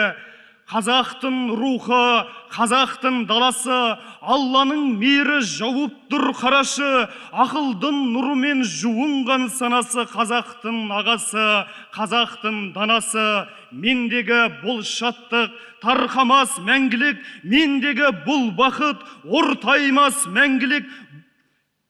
D: Қазақтың рухы, қазақтың даласы, Алланың мейірі жауып тұр қарашы, ақылдың нұрымен жуынған санасы, қазақтың ағасы, қазақтың данасы. Мендегі бұл шаттық тарқамас мәңгілік, мендегі бұл бақыт ортаймас мәңгілік.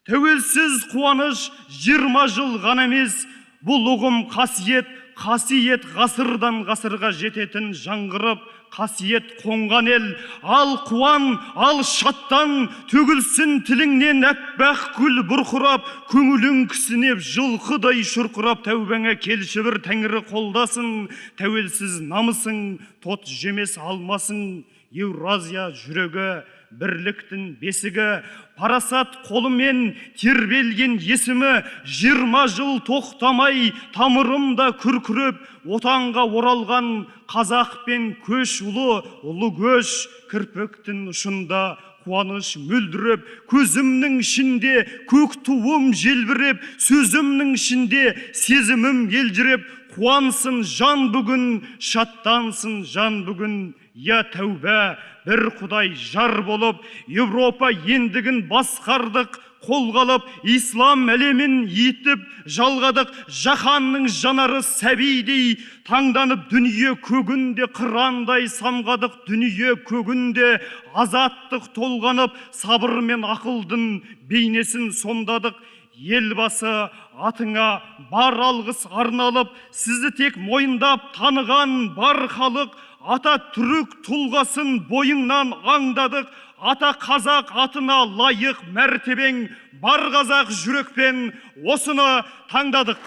D: Тәуелсіз қуаныш 20 жыл ғана емес, бұл ұғым қасиет, қасиет ғасырдан ғасырға жететін жаңғырып қасиет қонған ел. Ал қуан, ал шаттан, төгілсін тіліңнен әппақ гүл бұрқырап, көңілің кісінеп жылқыдай шұрқырап, тәубаңа келші бір тәңірі қолдасын, тәуелсіз намысың, тот жемес алмасың, Еуразия жүрегі, бірліктің бесігі, парасат қолымен тербелген есімі, 20 жыл тоқтамай тамырымда күркіреп, отанға оралған қазақ пен көш ұлы, ұлы көш, кірпіктің ұшында қуаныш мөлдіреп, көзімнің ішінде көк туым желбіреп, сөзімнің ішінде сезімім елжіреп, қуансын жан бүгін, шаттансын жан бүгін, я тәубә, бір Құдай жар болып, Европа ендігін басқардық, қолға алып, ислам әлемін етіп, жалғадық, жаһанның жанары сәбидей, таңданып дүние көгінде қырандай самғадық, дүние көгінде азаттық толғанып, сабыр мен ақылдың бейнесін сомдадық. Елбасы атыңа бар алғыс арналып, сізді тек мойындап таныған бар халық, ата түрік тұлғасын бойыңнан аңдадық, ата қазақ атына лайық мәртебең, бар қазақ жүрекпен осыны таңдадық.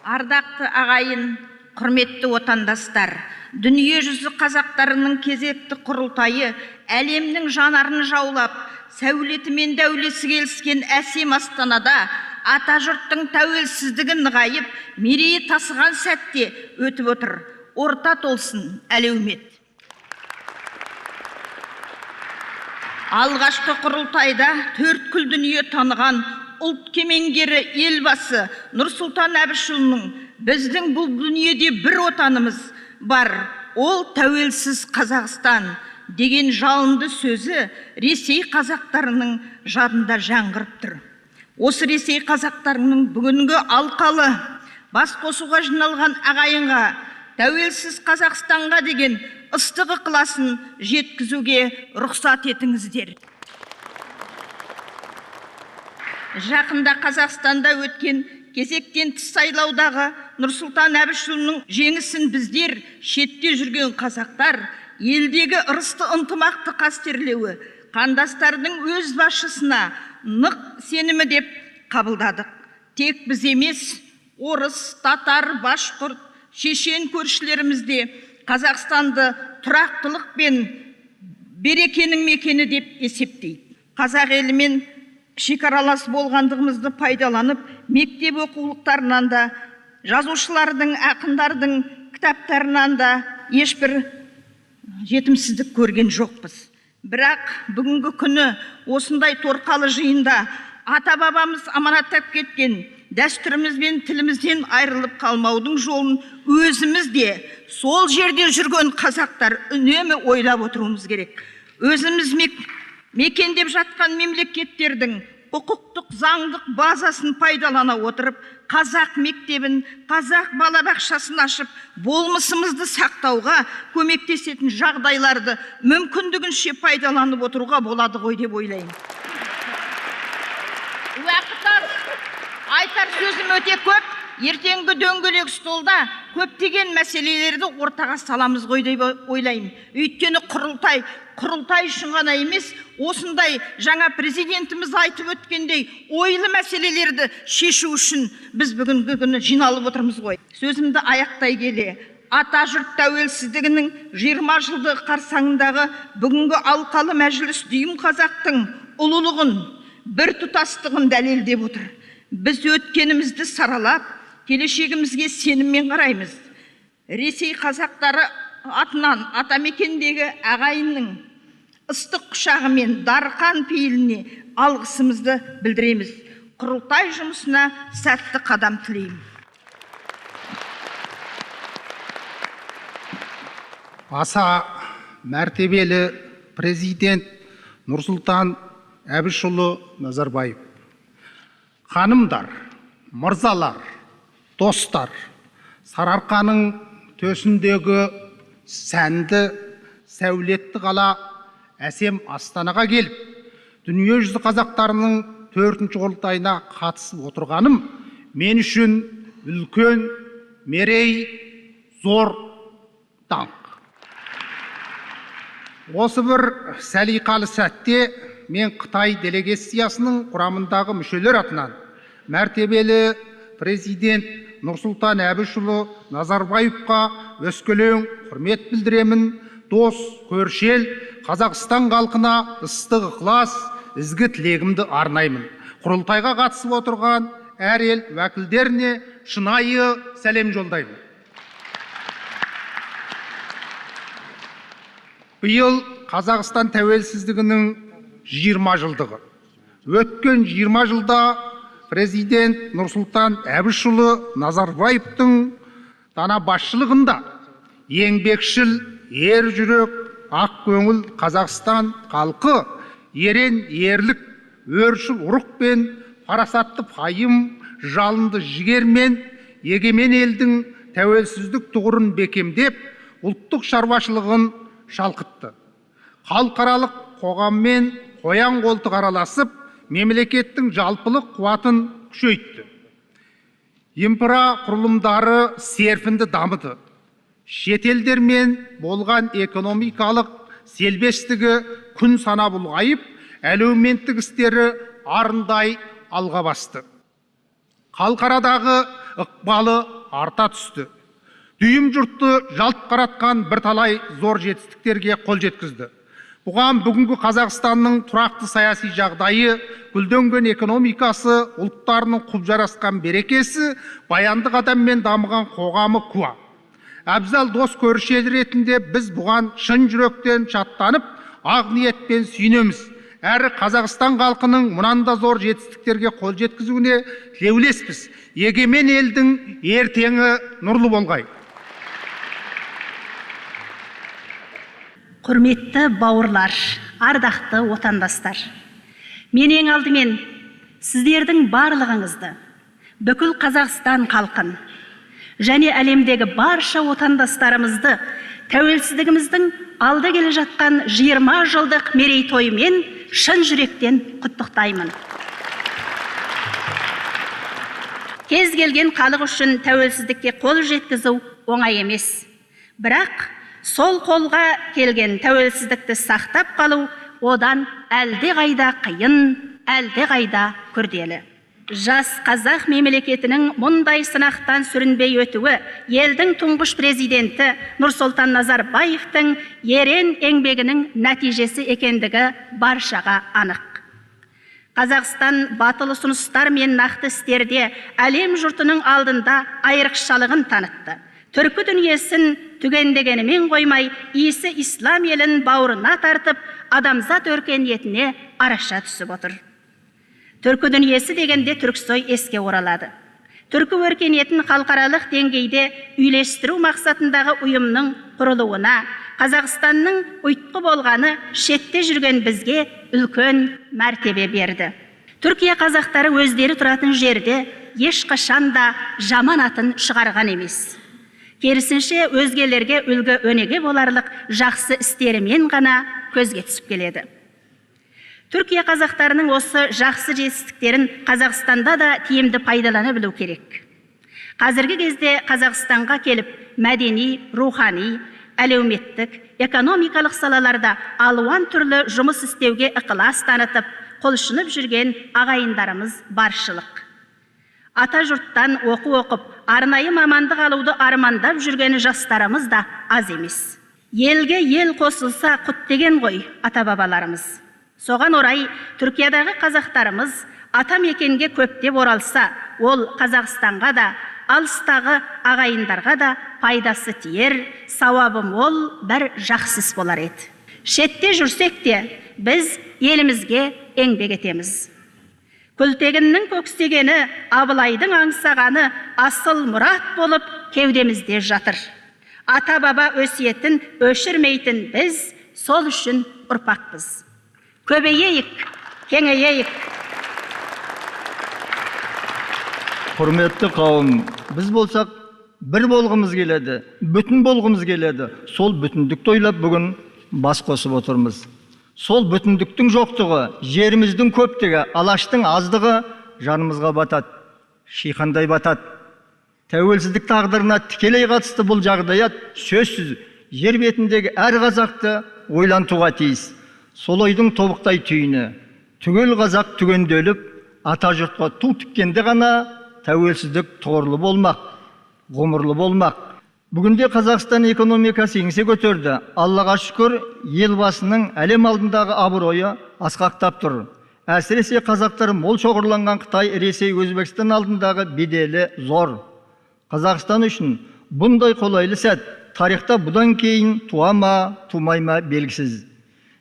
E: Ардақты ағайын, құрметті отандастар, дүниежүзі қазақтарының кезекті құрылтайы әлемнің жанарын жаулап, сәулеті мен дәулесі келіскен әсем Астанада ата жұрттың тәуелсіздігі нығайып, мерейі тасыған сәтте өтіп отыр. Орта толсын әлеумет. Алғашқы құрылтайда төрткүл дүние таныған ұлт кемеңгері Елбасы Нұрсұлтан Әбішұлының біздің бұл дүниеде бір отанымыз бар, ол тәуелсіз Қазақстан деген жалынды сөзі Ресей қазақтарының жадында жаңғырып тұр. Осы Ресей қазақтарының бүгінгі алқалы бас қосуға жиналған ағайынға, тәуелсіз Қазақстанға деген ыстық ықыласын жеткізуге рұқсат етіңіздер. Жақында Қазақстанда өткен кезектен тыс сайлаудағы Нұрсұлтан Әбішұлының жеңісін біздер, шетте жүрген қазақтар, елдегі ырысты ынтымақты қастерлеуі, қандастардың өз басшысына нық сенімі деп қабылдадық. Тек біз емес, орыс, татар, башқұрт, шешен көршілеріміз де Қазақстанды тұрақтылық пен берекенің мекені деп есептейді. Қазақ елімен шекаралас болғандығымызды пайдаланып, мектеп оқулықтарынан да, жазушылардың, ақындардың кітаптарынан да ешбір жетімсіздік көрген жоқпыз. Бірақ бүгінгі күні осындай торқалы жиында ата-бабамыз аманаттап кеткен дәстүріміз бен тілімізден айырылып қалмаудың жолын өзіміз де сол жерде жүрген қазақтар үнемі ойлап отыруымыз керек. Өзіміз мекендеп жатқан мемлекеттердің құқықтық, заңдық базасын пайдалана отырып, қазақ мектебін, қазақ балабақшасын ашып, болмысымызды сақтауға көмектесетін жағдайларды мүмкіндігінше пайдаланып отыруға болады ғой деп ойлаймын. Уақыт аз, айтар сөзім өте көп. Ертеңгі дөңгелек столда көптеген мәселелерді ортаға саламыз ғой деп ойлаймын. Өйткені құрылтай үшін ғана емес, осындай жаңа президентіміз айтып өткендей ойлы мәселелерді шешу үшін біз бүгінгі күні жиналып отырмыз ғой. Сөзімді аяқтай келе, ата жұрт тәуелсіздігінің 20 жылдығы қарсаңындағы бүгінгі алқалы мәжіліс дүйім қазақтың ұлылығын, бір тұтастығын дәлелдеп отыр. Біз өткенімізді саралап, келешегімізге сеніммен қараймыз. Ресей қазақтары атынан атамекендегі ағайынның ыстық құшағы мен дарқан пейіліне алғысымызды білдіреміз. Құрылтай жұмысына сәтті қадам тілеймін.
F: Аса мәртебелі президент Нұрсұлтан Әбішұлы Назарбаев, ханымдар, мырзалар, достар, Сарыарқаның төсіндегі сәнді, сәулетті қала әсем Астанаға келіп, дүниежүзі қазақтарының 4-ші құрылтайына қатысып отырғаным мен үшін үлкен мерей, зор даңқ. Осы бір сәлиқалы сәтте мен Қытай делегациясының құрамындағы мүшелер атынан мәртебелі президент Нұрсұлтан Әбішұлы Назарбаевқа өскелең құрмет білдіремін. Дос, көрші ел Қазақстан халқына ыстық ықылас, ізгі тілегімді арнаймын. Құрылтайға қатысып отырған әр ел уәкілдеріне шынайы сәлем жолдаймын. Биыл Қазақстан тәуелсіздігінің 20 жылдығы. Өткен 20 жылда президент Нұрсұлтан Әбішұлы Назарбаевтың дана басшылығында еңбекшіл, ер жүрек, ақ көңіл Қазақстан халқы ерен ерлік, өршіл ұрық пен парасатты пайым, жалынды жігермен егемен елдің тәуелсіздік тұғырын бекемдеп, ұлттық шаруашылығын шалқытты. Халықаралық қоғаммен қоян қолтық араласып, мемлекеттің жалпылық қуатын күшейтті. Инфрақұрылымдары серпінді дамыды. Шетелдермен болған экономикалық селбештігі күн санап ұлғайып, әлеуметтік істері арындай алға басты. Халықарадағы ықпалы арта түсті. Дүйім жұртты жалт қаратқан бірталай зор жетістіктерге қол жеткізді. Бұған бүгінгі Қазақстанның тұрақты саяси жағдайы, гүлденген экономикасы, ұлттарының құп жарасқан берекесі, баянды қадаммен дамыған қоғамы куә. Әбзал дос көрші ел ретінде біз бұған шын жүректен шаттанып, ақ ниетпен сүйінеміз. Әрі Қазақстан халқының мұнан да зор жетістіктерге қол жеткізуіне тілеулеспіз. Егемен елдің ертеңі нұрлы болғай.
G: Құрметті бауырлар, ардақты отандастар. Мен ең алдымен сіздердің барлығыңызды, бүкіл Қазақстан халқын және әлемдегі барша отандастарымызды тәуелсіздігіміздің алда келе жатқан 20 жылдық мерейтойымен шын жүректен құттықтаймын. Кез келген халық үшін тәуелсіздікке қол жеткізу оңай емес. Бірақ сол қолға келген тәуелсіздікті сақтап қалу одан әлдеқайда қиын, әлдеқайда күрделі. Жас қазақ мемлекетінің мұндай сынақтан сүрінбей өтуі елдің тұңғыш президенті Нұрсұлтан Назарбаевтың ерен еңбегінің нәтижесі екендігі баршаға анық. Қазақстан батыл ұсыныстар мен нақты істерде әлем жұртының алдында айрықшалығын танытты. Түркі дүниесін түгендегенімен қоймай, исі ислам елін бауырына тартып, адамзат өркениетіне араша түсіп отыр. Түркі дүниесі дегенде Түрксой еске оралады. Түркі өркениетін халықаралық деңгейде үйлестіру мақсатындағы ұйымның құрылуына Қазақстанның ұйтқы болғаны шетте жүрген бізге үлкен мәртебе берді. Түркия қазақтары өздері тұратын жерде ешқашан да жаман атын шығарған емес. Керісінше өзгелерге үлгі өнеге боларлық жақсы істерімен ғана көзге түсіп келеді. Түркия қазақтарының осы жақсы жетістіктерін Қазақстанда да тиімді пайдалана білу керек. Қазіргі кезде Қазақстанға келіп мәдени, рухани, әлеуметтік, экономикалық салаларда алуан түрлі жұмыс істеуге ықылас танытып, құлшынып жүрген ағайындарымыз баршылық. Ата жұрттан оқу оқып, арнайы мамандық алуды армандап жүрген жастарымыз да аз емес. Елге ел қосылса құт деген ғой ата-бабаларымыз. Соған орай Түркиядағы қазақтарымыз ата мекенге көптеп оралса, ол Қазақстанға да, алыстағы ағайындарға да пайдасы тиер, сауабы мол бір жақсы іс болар еді. Шетте жүрсек те біз елімізге еңбек етеміз. Күлтегіннің көксегені, Абылайдың аңсағаны асыл мұрат болып кеудемізде жатыр. Ата-баба өсиетін өшірмейтін біз сол үшін ұрпақпыз. Көбейейік, кеңейейік.
H: Құрметті қауым, біз болсақ бір болғымыз келеді, бүтін болғымыз келеді. Сол бүтіндікті ойлап бүгін бас қосып отырмыз. Сол бүтіндіктің жоқтығы, жеріміздің көптігі, алаштың аздығы жанымызға батады, шиқандай батады. Тәуелсіздік тағдырына тікелей қатысты бұл жағдаят сөзсіз жер бетіндегі әр қазақты ойлантуға тиіс. Сол ойдың тобықтай түйіні түгел қазақ түгенделіп, ата жұртқа ту тіккенде ғана тәуелсіздік тұғырлы болмақ, ғұмырлы болмақ. Бүгінде Қазақстан экономикасы еңсе көтерді. Аллаға шүкір, елбасының әлем алдындағы абыройы асқақтап тұр. Әсіресе қазақтар мол шоғырланған Қытай, Ресей, Өзбекстан алдындағы беделі зор. Қазақстан үшін бұндай қолайлы сәт тарихта бұдан кейін туа ма, тумай ма белгісіз.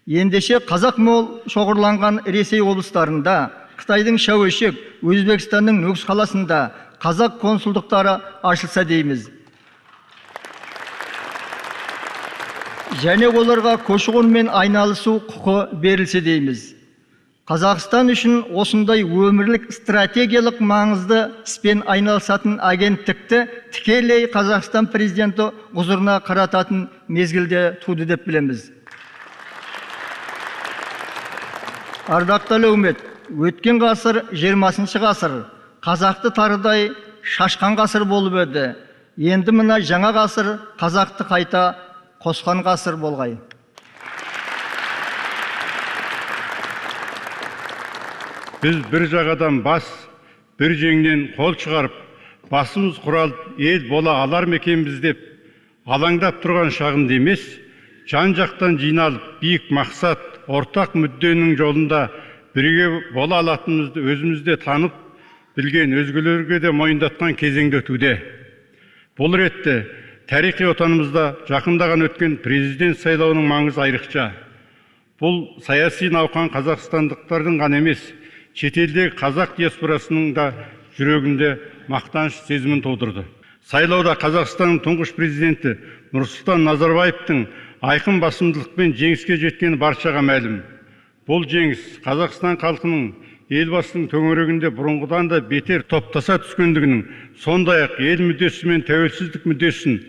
H: Ендеше қазақ мол шоғырланған Ресей облыстарында, Қытайдың Шәуешек, Өзбекстанның Нүкіс қаласында қазақ консулдықтары ашылса дейміз. Және оларға көші-қонмен айналысу құқы берілсе дейміз. Қазақстан үшін осындай өмірлік стратегиялық маңызды іспен айналысатын агенттікті тікелей Қазақстан президенті құзырына қарататын мезгілде туды деп білеміз. Ардақты әлеумет, өткен ғасыр 20-шы ғасыр, қазақты тарыдай шашқан ғасыр болып еді. Енді мына жаңа ғасыр қазақты қайта қосқан ғасыр болғай.
I: Біз бір жағадан бас, бір жеңнен қол шығарып, басымыз құралып ел бола алар ма екенбіз деп алаңдап тұрған шағында емес, жан-жақтан жиналып биік мақсат, ортақ мүдденің жолында бірге бола алатынымызды өзімізде танып, білген өзгелерге де мойындатқан кезеңде өтуде. Бұл ретте тарихи отанымызда жақындаған өткен президент сайлауының маңызы айрықша. Бұл саяси науқан қазақстандықтардың ғана емес, шетелдегі қазақ диаспорасының да жүрегінде мақтаныш сезімін тудырды. Сайлауда Қазақстанның тұңғыш президенті Нұрсұлтан Назарбаевтың айқын басымдылықпен жеңіске жеткені баршаға мәлім. Бұл жеңіс Қазақстан халқының елбасының төңірегінде бұрынғыдан да бетер топтаса түскендігінің, сондай-ақ ел мүддесі мен тәуелсіздік мүддесін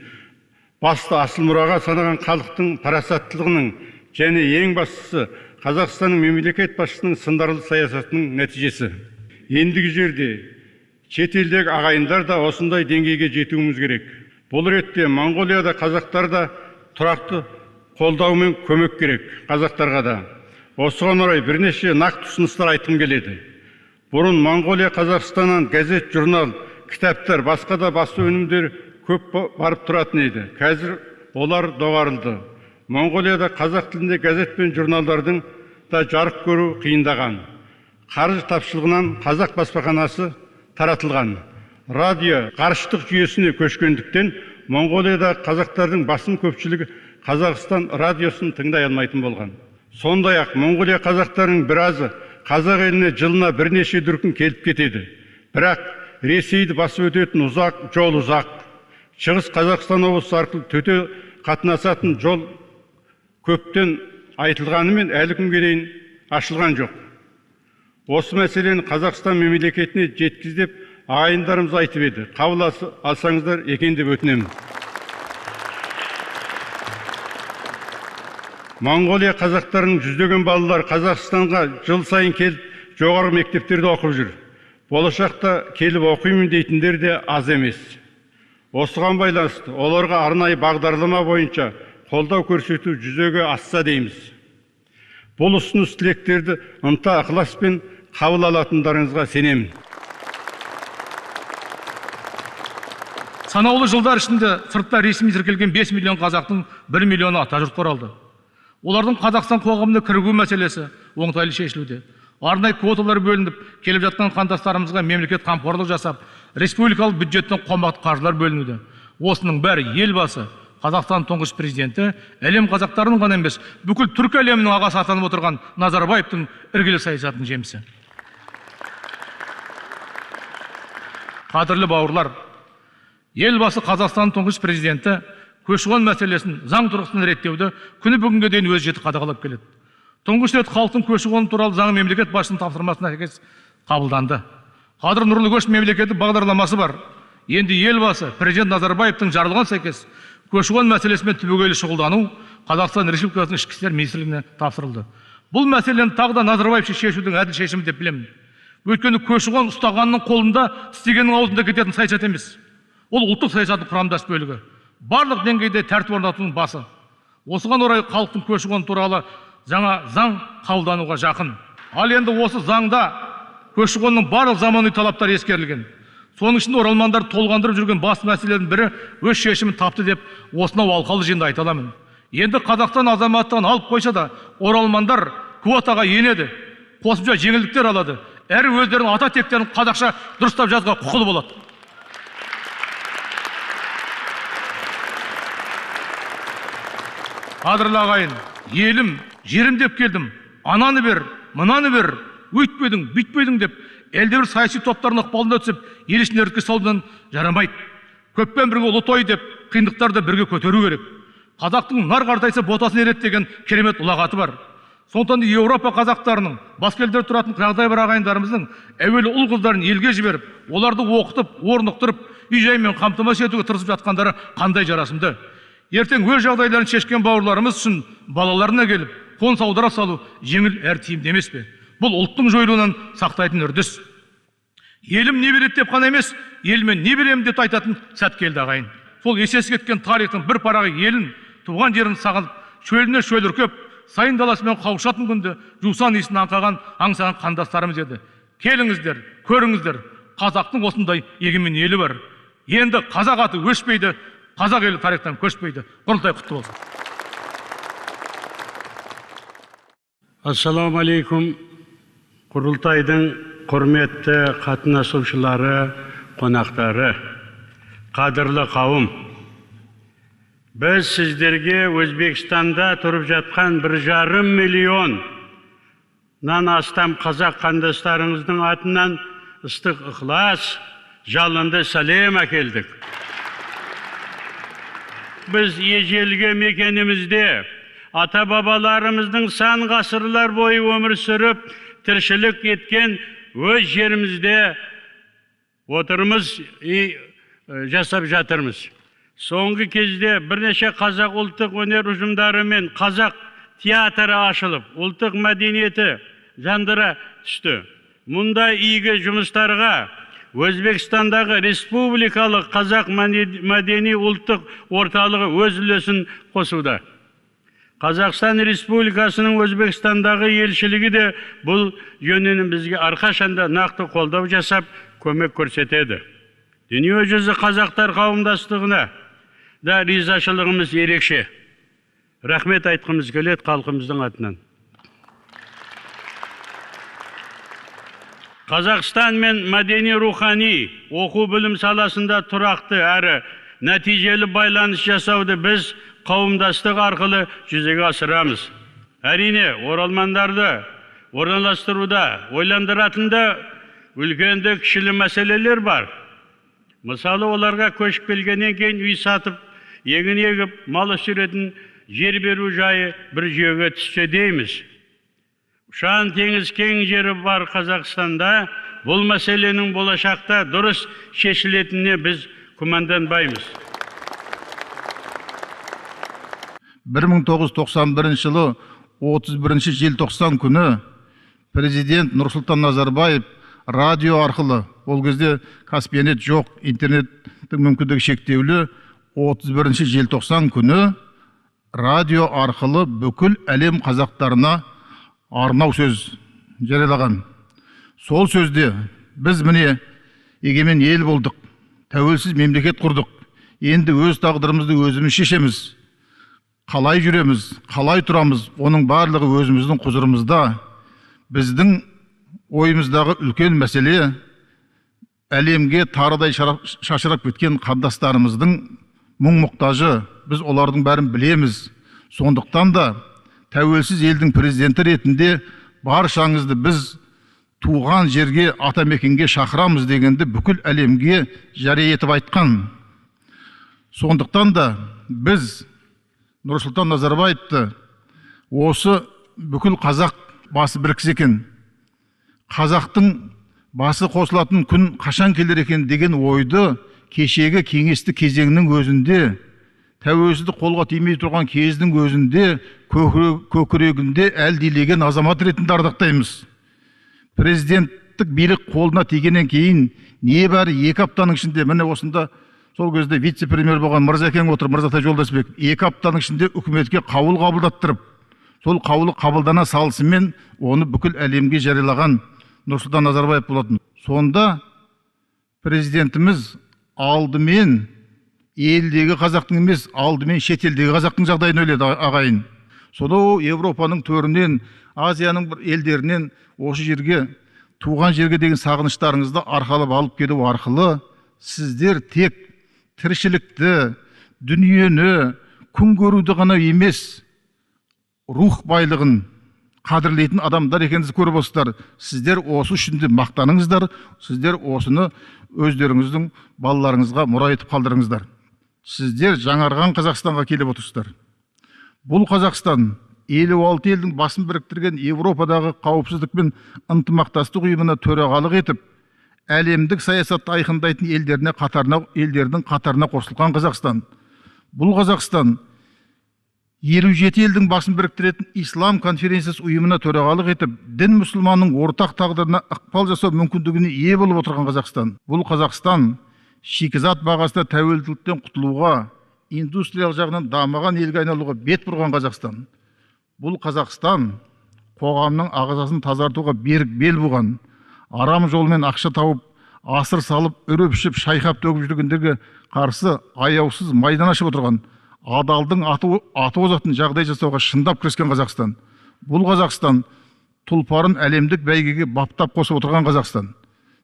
I: басты асыл мұраға санаған халықтың парасаттылығының және ең бастысы Қазақстанның мемлекет басшысының сындарлы саясатының нәтижесі. Ендігі жерде шетелдегі ағайындар да осындай деңгейге жетуіміз керек. Бұл ретте Моңғолияда қазақтар да тұрақты қолдау мен көмек керек қазақтарға да. Осыған орай бірнеше нақты ұсыныстар айтқым келеді. Бұрын Моңғолия Қазақстаннан газет, журнал, кітаптар, басқа да басты өнімдер көп барып тұратын еді. Қазір олар доғарылды. Моңғолияда қазақ тілінде газет пен журналдардың да жарық көру қиындаған. Қаржы тапшылығынан қазақ баспаханасы таратылған. Радио ғарыштық жүйесіне көшкендіктен Моңғолияда қазақтардың басым көпшілігі Қазақстан радиосын тыңдай алмайтын болған. Сондай-ақ Моңғолия қазақтарының біразы қазақ еліне жылына бірнеше дүркін келіп кетеді. Бірақ Ресейді басып өтетін ұзақ жол ұзақ. Шығыс Қазақстан облысы арқылы төте қатынасатын жол көптен айтылғанымен әлі күнге дейін ашылған жоқ. Осы мәселені Қазақстан мемлекетіне жеткіз деп ағайындарымыз айтып еді. Қабыл алсаңыздар екен деп өтінемін. Моңғолия қазақтарының жүздеген балалар Қазақстанға жыл сайын келіп жоғарғы мектептерде оқып жүр. Болашақта келіп оқимын дейтіндер де аз емес. Осыған байланысты оларға арнайы бағдарлама бойынша қолдау көрсету жүзеге асса дейміз. Бұл ұсыныс тілектерді ынта ықыласпен қабыл алатындарыңызға сенемін.
J: Санаулы жылдар ішінде сыртта ресми тіркелген 5 миллион қазақтың 1 миллионы ата жұртқа оралды. Олардың Қазақстан қоғамына кірігу мәселесі оңтайлы шешілуде. Арнайы квоталар бөлініп, келіп жатқан қандастарымызға мемлекет қамқорлық жасап, республикалық бюджеттен қомақты қаржылар бөлінуде. Осының бәрі елбасы, Қазақстан тұңғыш президенті, әлем қазақтарының ғана емес, бүкіл түркі әлемінің ағасы атанып отырған Назарбаевтың іргелі саясатының жемісі. Қадірлі бауырлар, елбасы Қазақстан тұңғыш президенті көші-қон мәселесін заң тұрғысынан реттеуді күні бүгінге дейін өз жеті қадағалап келеді. Тұңғыш рет халықтың көші-қоны туралы заң мемлекет басшысының тапсырмасына сәйкес қабылданды. Қазір нұрлы көш мемлекеттік бағдарламасы бар. Енді елбасы президент Назарбаевтың жарлығына сәйкес көші-қон мәселесімен түбегейлі шұғылдану Қазақстан Республикасының Ішкі істер министрлігіне тапсырылды. Бұл мәселені тағы да Назарбаевша шешудің әділ шешімі деп білемін. Өйткені көші-қон ұстағанның қолында, тістегеннің аузында кететін саясат емес. Ол ұлттық саясаттың құрамдас бөлігі. Барлық деңгейде тәртіп орнатудың басы. Осыған орай халықтың көші-қон туралы жаңа заң қабылдануға жақын. Ал енді осы заңда көші-қонның барлық заманауи талаптары ескерілген. Соның ішінде оралмандар толғандырып жүрген басты мәселелердің бірі өз шешімін тапты деп осынау алқалы жиында айта аламын. Енді Қазақстан азаматтығын алып қойса да оралмандар квотаға енеді, қосымша жеңілдіктер алады, әрі өздерінің ата тектерін қазақша дұрыстап жазуға құқылы болады. Қадірлі ағайын, елім, жерім деп келдім, ананы бер, мынаны бер, өйтпедің, бүйтпедің деп әлдебір саяси топтардың ықпалына түсіп, ел ішін іріткі салудан жарамайды. Көппен бірге ұлы той деп қиындықтарды бірге көтеру керек. Қазақтың нар қартайса ботасын ереді деген керемет ұлағаты бар. Сондықтан да Еуропа қазақтарының, басқа елдерде тұратын жағдайы бар ағайындарымыздың әуелі ұл қыздарын елге жіберіп, оларды оқытып, орнықтырып, үй жаймен қамтамасыз етуге тырысып жатқандары қандай жарасымды. Ертең өз жағдайларын шешкен бауырларымыз үшін балаларына келіп, қоныс аудара салу жеңіл әрі тиімді емес пе? Бұл ұлттың жойылуынан сақтайтын үрдіс. Елім не береді деп қана емес, еліме не беремін деп айтатын сәт келді ағайын. Сол есесі кеткен тарихтың бір парағы елін, туған жерін сағынып, шөліне шөл үркіп, сайын даласымен қауышатын күнді жусан иісін аңқаған, аңсаған қандастарымыз еді. Келіңіздер, көріңіздер, қазақтың осындай егемен елі бар. Енді қазақ аты өшпейді, қазақ елі тарихтан көшпейді. Құрылтай құтты болсын.
I: Ассаламу алейкум. Құрылтайдың құрметті қатынасушылары, қонақтары, қадірлі қауым. Біз сіздерге Өзбекстанда тұрып жатқан 1,5 миллионнан астам қазақ қандастарыңыздың атынан ыстық ықылас, жалынды сәлем әкелдік. Біз ежелгі мекенімізде ата-бабаларымыздың сан ғасырлар бойы өмір сүріп, тіршілік еткен өз жерімізде отырмыз, жасап жатырмыз. Соңғы кезде бірнеше қазақ ұлттық өнер ұжымдары мен қазақ театры ашылып, ұлттық мәдениеті жандыра түсті. Мұндай игі жұмыстарға Өзбекстандағы республикалық қазақ мәдени ұлттық орталығы өз үлесін қосуда. Қазақстан Республикасының Өзбекстандағы елшілігі де бұл жөнінен бізге әрқашанда нақты қолдау жасап, көмек көрсетеді. Дүниежүзі қазақтар қауымдастығына да ризашылығымыз ерекше. Рахмет айтқымыз келеді халқымыздың атынан. Қазақстан мен мәдени рухани оқу білім саласында тұрақты әрі нәтижелі байланыс жасауды біз қауымдастық арқылы жүзеге асырамыз. Әрине, оралмандарды орналастыруда ойландыратын да үлкенді кішілі мәселелер бар. Мысалы, оларға көшіп келгеннен кейін үй сатып, егін егіп, мал өсіретін жер беру жайы бір жүйеге түссе дейміз. Ұшан теңіз кең жері бар Қазақстанда бұл мәселенің болашақта дұрыс шешілетініне біз күмәнданбаймыз.
B: 1991 жылы 31 желтоқсан күні президент Нұрсұлтан Назарбаев радио арқылы, ол кезде Каспианет жоқ, интернеттің мүмкіндігі шектеулі, 31 желтоқсан күні радио арқылы бүкіл әлем қазақтарына арнау сөз жариялаған. Сол сөзде біз міне егемен ел болдық, тәуелсіз мемлекет құрдық, енді өз тағдырымызды өзіміз шешеміз. Қалай жүреміз, қалай тұрамыз, оның барлығы өзіміздің құзырымызда. Біздің ойымыздағы үлкен мәселе әлемге тарыдай шашырап кеткен қандастарымыздың мұң мұқтажы. Біз олардың бәрін білеміз. Сондықтан да тәуелсіз елдің президенті ретінде баршаңызды біз туған жерге, атамекенге шақырамыз дегенді бүкіл әлемге жария етіп айтқан. Сондықтан да біз Нұрсұлтан Назарбаевты осы бүкіл қазақ басы біріксе екен, қазақтың басы қосылатын күн қашан келер екен деген ойды кешегі кеңестік кезеңнің өзінде, тәуелсіздік қолға тимей тұрған кездің өзінде көкірегінде әлдилеген азамат ретінде ардақтаймыз. Президенттік билік қолына тигеннен кейін небәрі 2 аптаның ішінде міне осында Сол кезде вице-премьер болған Мырзакең отыр, Мырзатай Жолдасбеков 2 аптаның ішінде үкіметке қаулы қабылдаттырып, сол қаулы қабылдана салысымен оны бүкіл әлемге жариялаған Нұрсұлтан Назарбаев болатын. Сонда президентіміз алдымен елдегі қазақтың емес, алдымен шетелдегі қазақтың жағдайын ойлады, ағайын. Сонау Европаның төрінен, Азияның бір елдерінен осы жерге, туған жерге деген сағыныштарыңызды арқалап алып келу арқылы сіздер тек тіршілікті, дүниені, күн көруді ғана емес, рух байлығын қадірлейтін адамдар екеніңізді көріп отырсыздар. Сіздер осы үшін де мақтаныңыздар, сіздер осыны өздеріңіздің балаларыңызға мұра етіп қалдырыңыздар. Сіздер жаңарған Қазақстанға келіп отырсыздар. Бұл Қазақстан 56 елдің басын біріктірген Европадағы қауіпсіздік пен ынтымақтастық ұйымына төрағалық етіп, әлемдік саясатты айқындайтын елдердің қатарына қосылған Қазақстан. Бұл Қазақстан 57 елдің басын біріктіретін Ислам конференциясы ұйымына төрағалық етіп, дін мұсылманның ортақ тағдырына ықпал жасау мүмкіндігіне ие болып отырған Қазақстан. Бұл Қазақстан шикізат бағасына тәуелділіктен құтылуға, индустриялық жағынан дамыған елге айналуға бет бұрған Қазақстан. Бұл Қазақстан қоғамның ағзасын тазартуға берік бел буған, арам жолмен ақша тауып, асыр салып, үріп ішіп, шайқап төгіп жүргендерге қарсы аяусыз майдан ашып отырған, адалдың аты озатын жағдай жасауға шындап кіріскен Қазақстан. Бұл Қазақстан тұлпарын әлемдік бәйгеге баптап қосып отырған Қазақстан.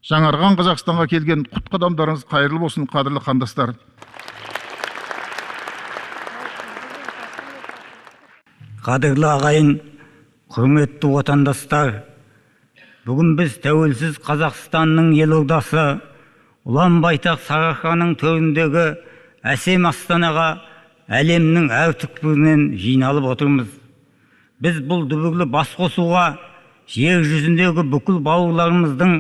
B: Жаңарған Қазақстанға келген құт қадамдарыңыз қайырлы болсын, қадірлі қандастар.
K: Қадірлі ағайын, құрметті отандастар, бүгін біз тәуелсіз Қазақстанның елордасы ұлан-байтақ Сарыарқаның төріндегі әсем астанаға әлемнің әр түкпірінен жиналып отырмыз. Біз бұл дүбірлі басқосуға жер жүзіндегі бүкіл бауырларымыздың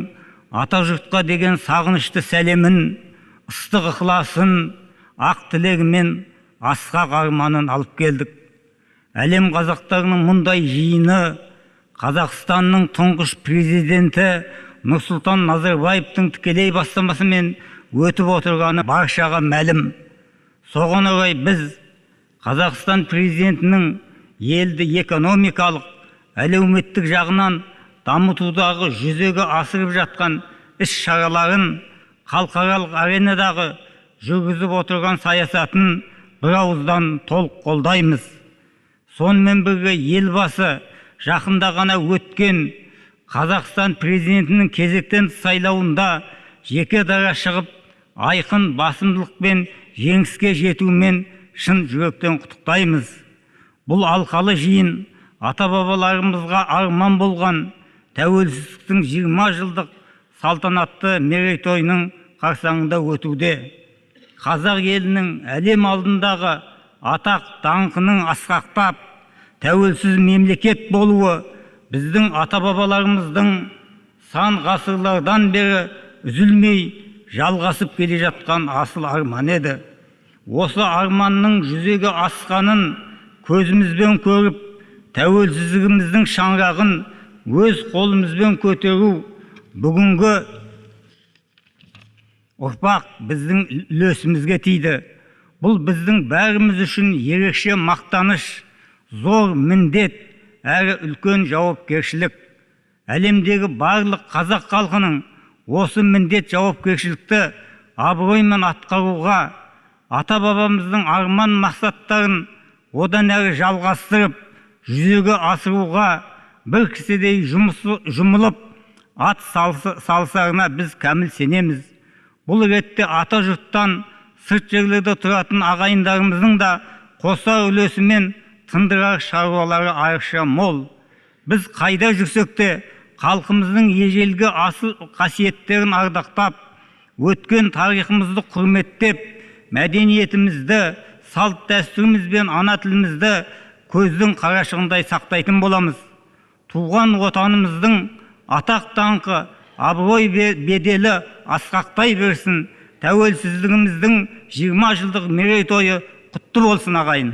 K: ата жұртқа деген сағынышты сәлемін, ыстық ықыласын, ақ тілегі мен асқақ арманын алып келдік. Әлем қазақтарының мұндай жиыны Қазақстанның тұңғыш президенті Нұрсұлтан Назарбаевтың тікелей бастамасымен өтіп отырғаны баршаға мәлім. Соған орай біз Қазақстан президентінің елді экономикалық, әлеуметтік жағынан дамытудағы жүзеге асырып жатқан іс-шараларын, халықаралық аренадағы жүргізіп отырған саясатын бір ауыздан толық қолдаймыз. Сонымен бірге елбасы жақында ғана өткен Қазақстан президентінің кезектен тыс сайлауында жеке дара шығып, айқын басымдылықпен жеңіске жетуімен шын жүректен құттықтаймыз. Бұл алқалы жиын ата-бабаларымызға арман болған тәуелсіздіктің 20 жылдық салтанатты мерейтойының қарсаңында өтуде. Қазақ елінің әлем алдындағы атақ даңқының асқақтап, тәуелсіз мемлекет болуы біздің ата-бабаларымыздың сан ғасырлардан бері үзілмей жалғасып келе жатқан асыл арман еді. Осы арманның жүзеге асқанын көзімізбен көріп, тәуелсіздігіміздің шаңырағын өз қолымызбен көтеру бүгінгі ұрпақ біздің үлесімізге тиді. Бұл біздің бәріміз үшін ерекше мақтаныш, зор міндет, әрі үлкен жауапкершілік. Әлемдегі барлық қазақ халқының осы міндет жауапкершілікті абыроймен атқаруға, ата-бабамыздың арман мақсаттарын одан әрі жалғастырып, жүзеге асыруға бір кісідей жұмылып, ат салысарына біз кәміл сенеміз. Бұл ретте ата жұрттан сырт жерлерде тұратын ағайындарымыздың да қосар үлесімен тындырар шаруалары айрықша мол. Біз қайда жүрсек те халқымыздың ежелгі асыл қасиеттерін ардақтап, өткен тарихымызды құрметтеп, мәдениетімізді, салт дәстүріміз бен ана тілімізді көздің қарашығындай сақтайтын боламыз. Туған отанымыздың атақ даңқы, абырой беделі асқақтай берсін. Тәуелсіздігіміздің 20 жылдық мерейтойы құтты болсын, ағайын.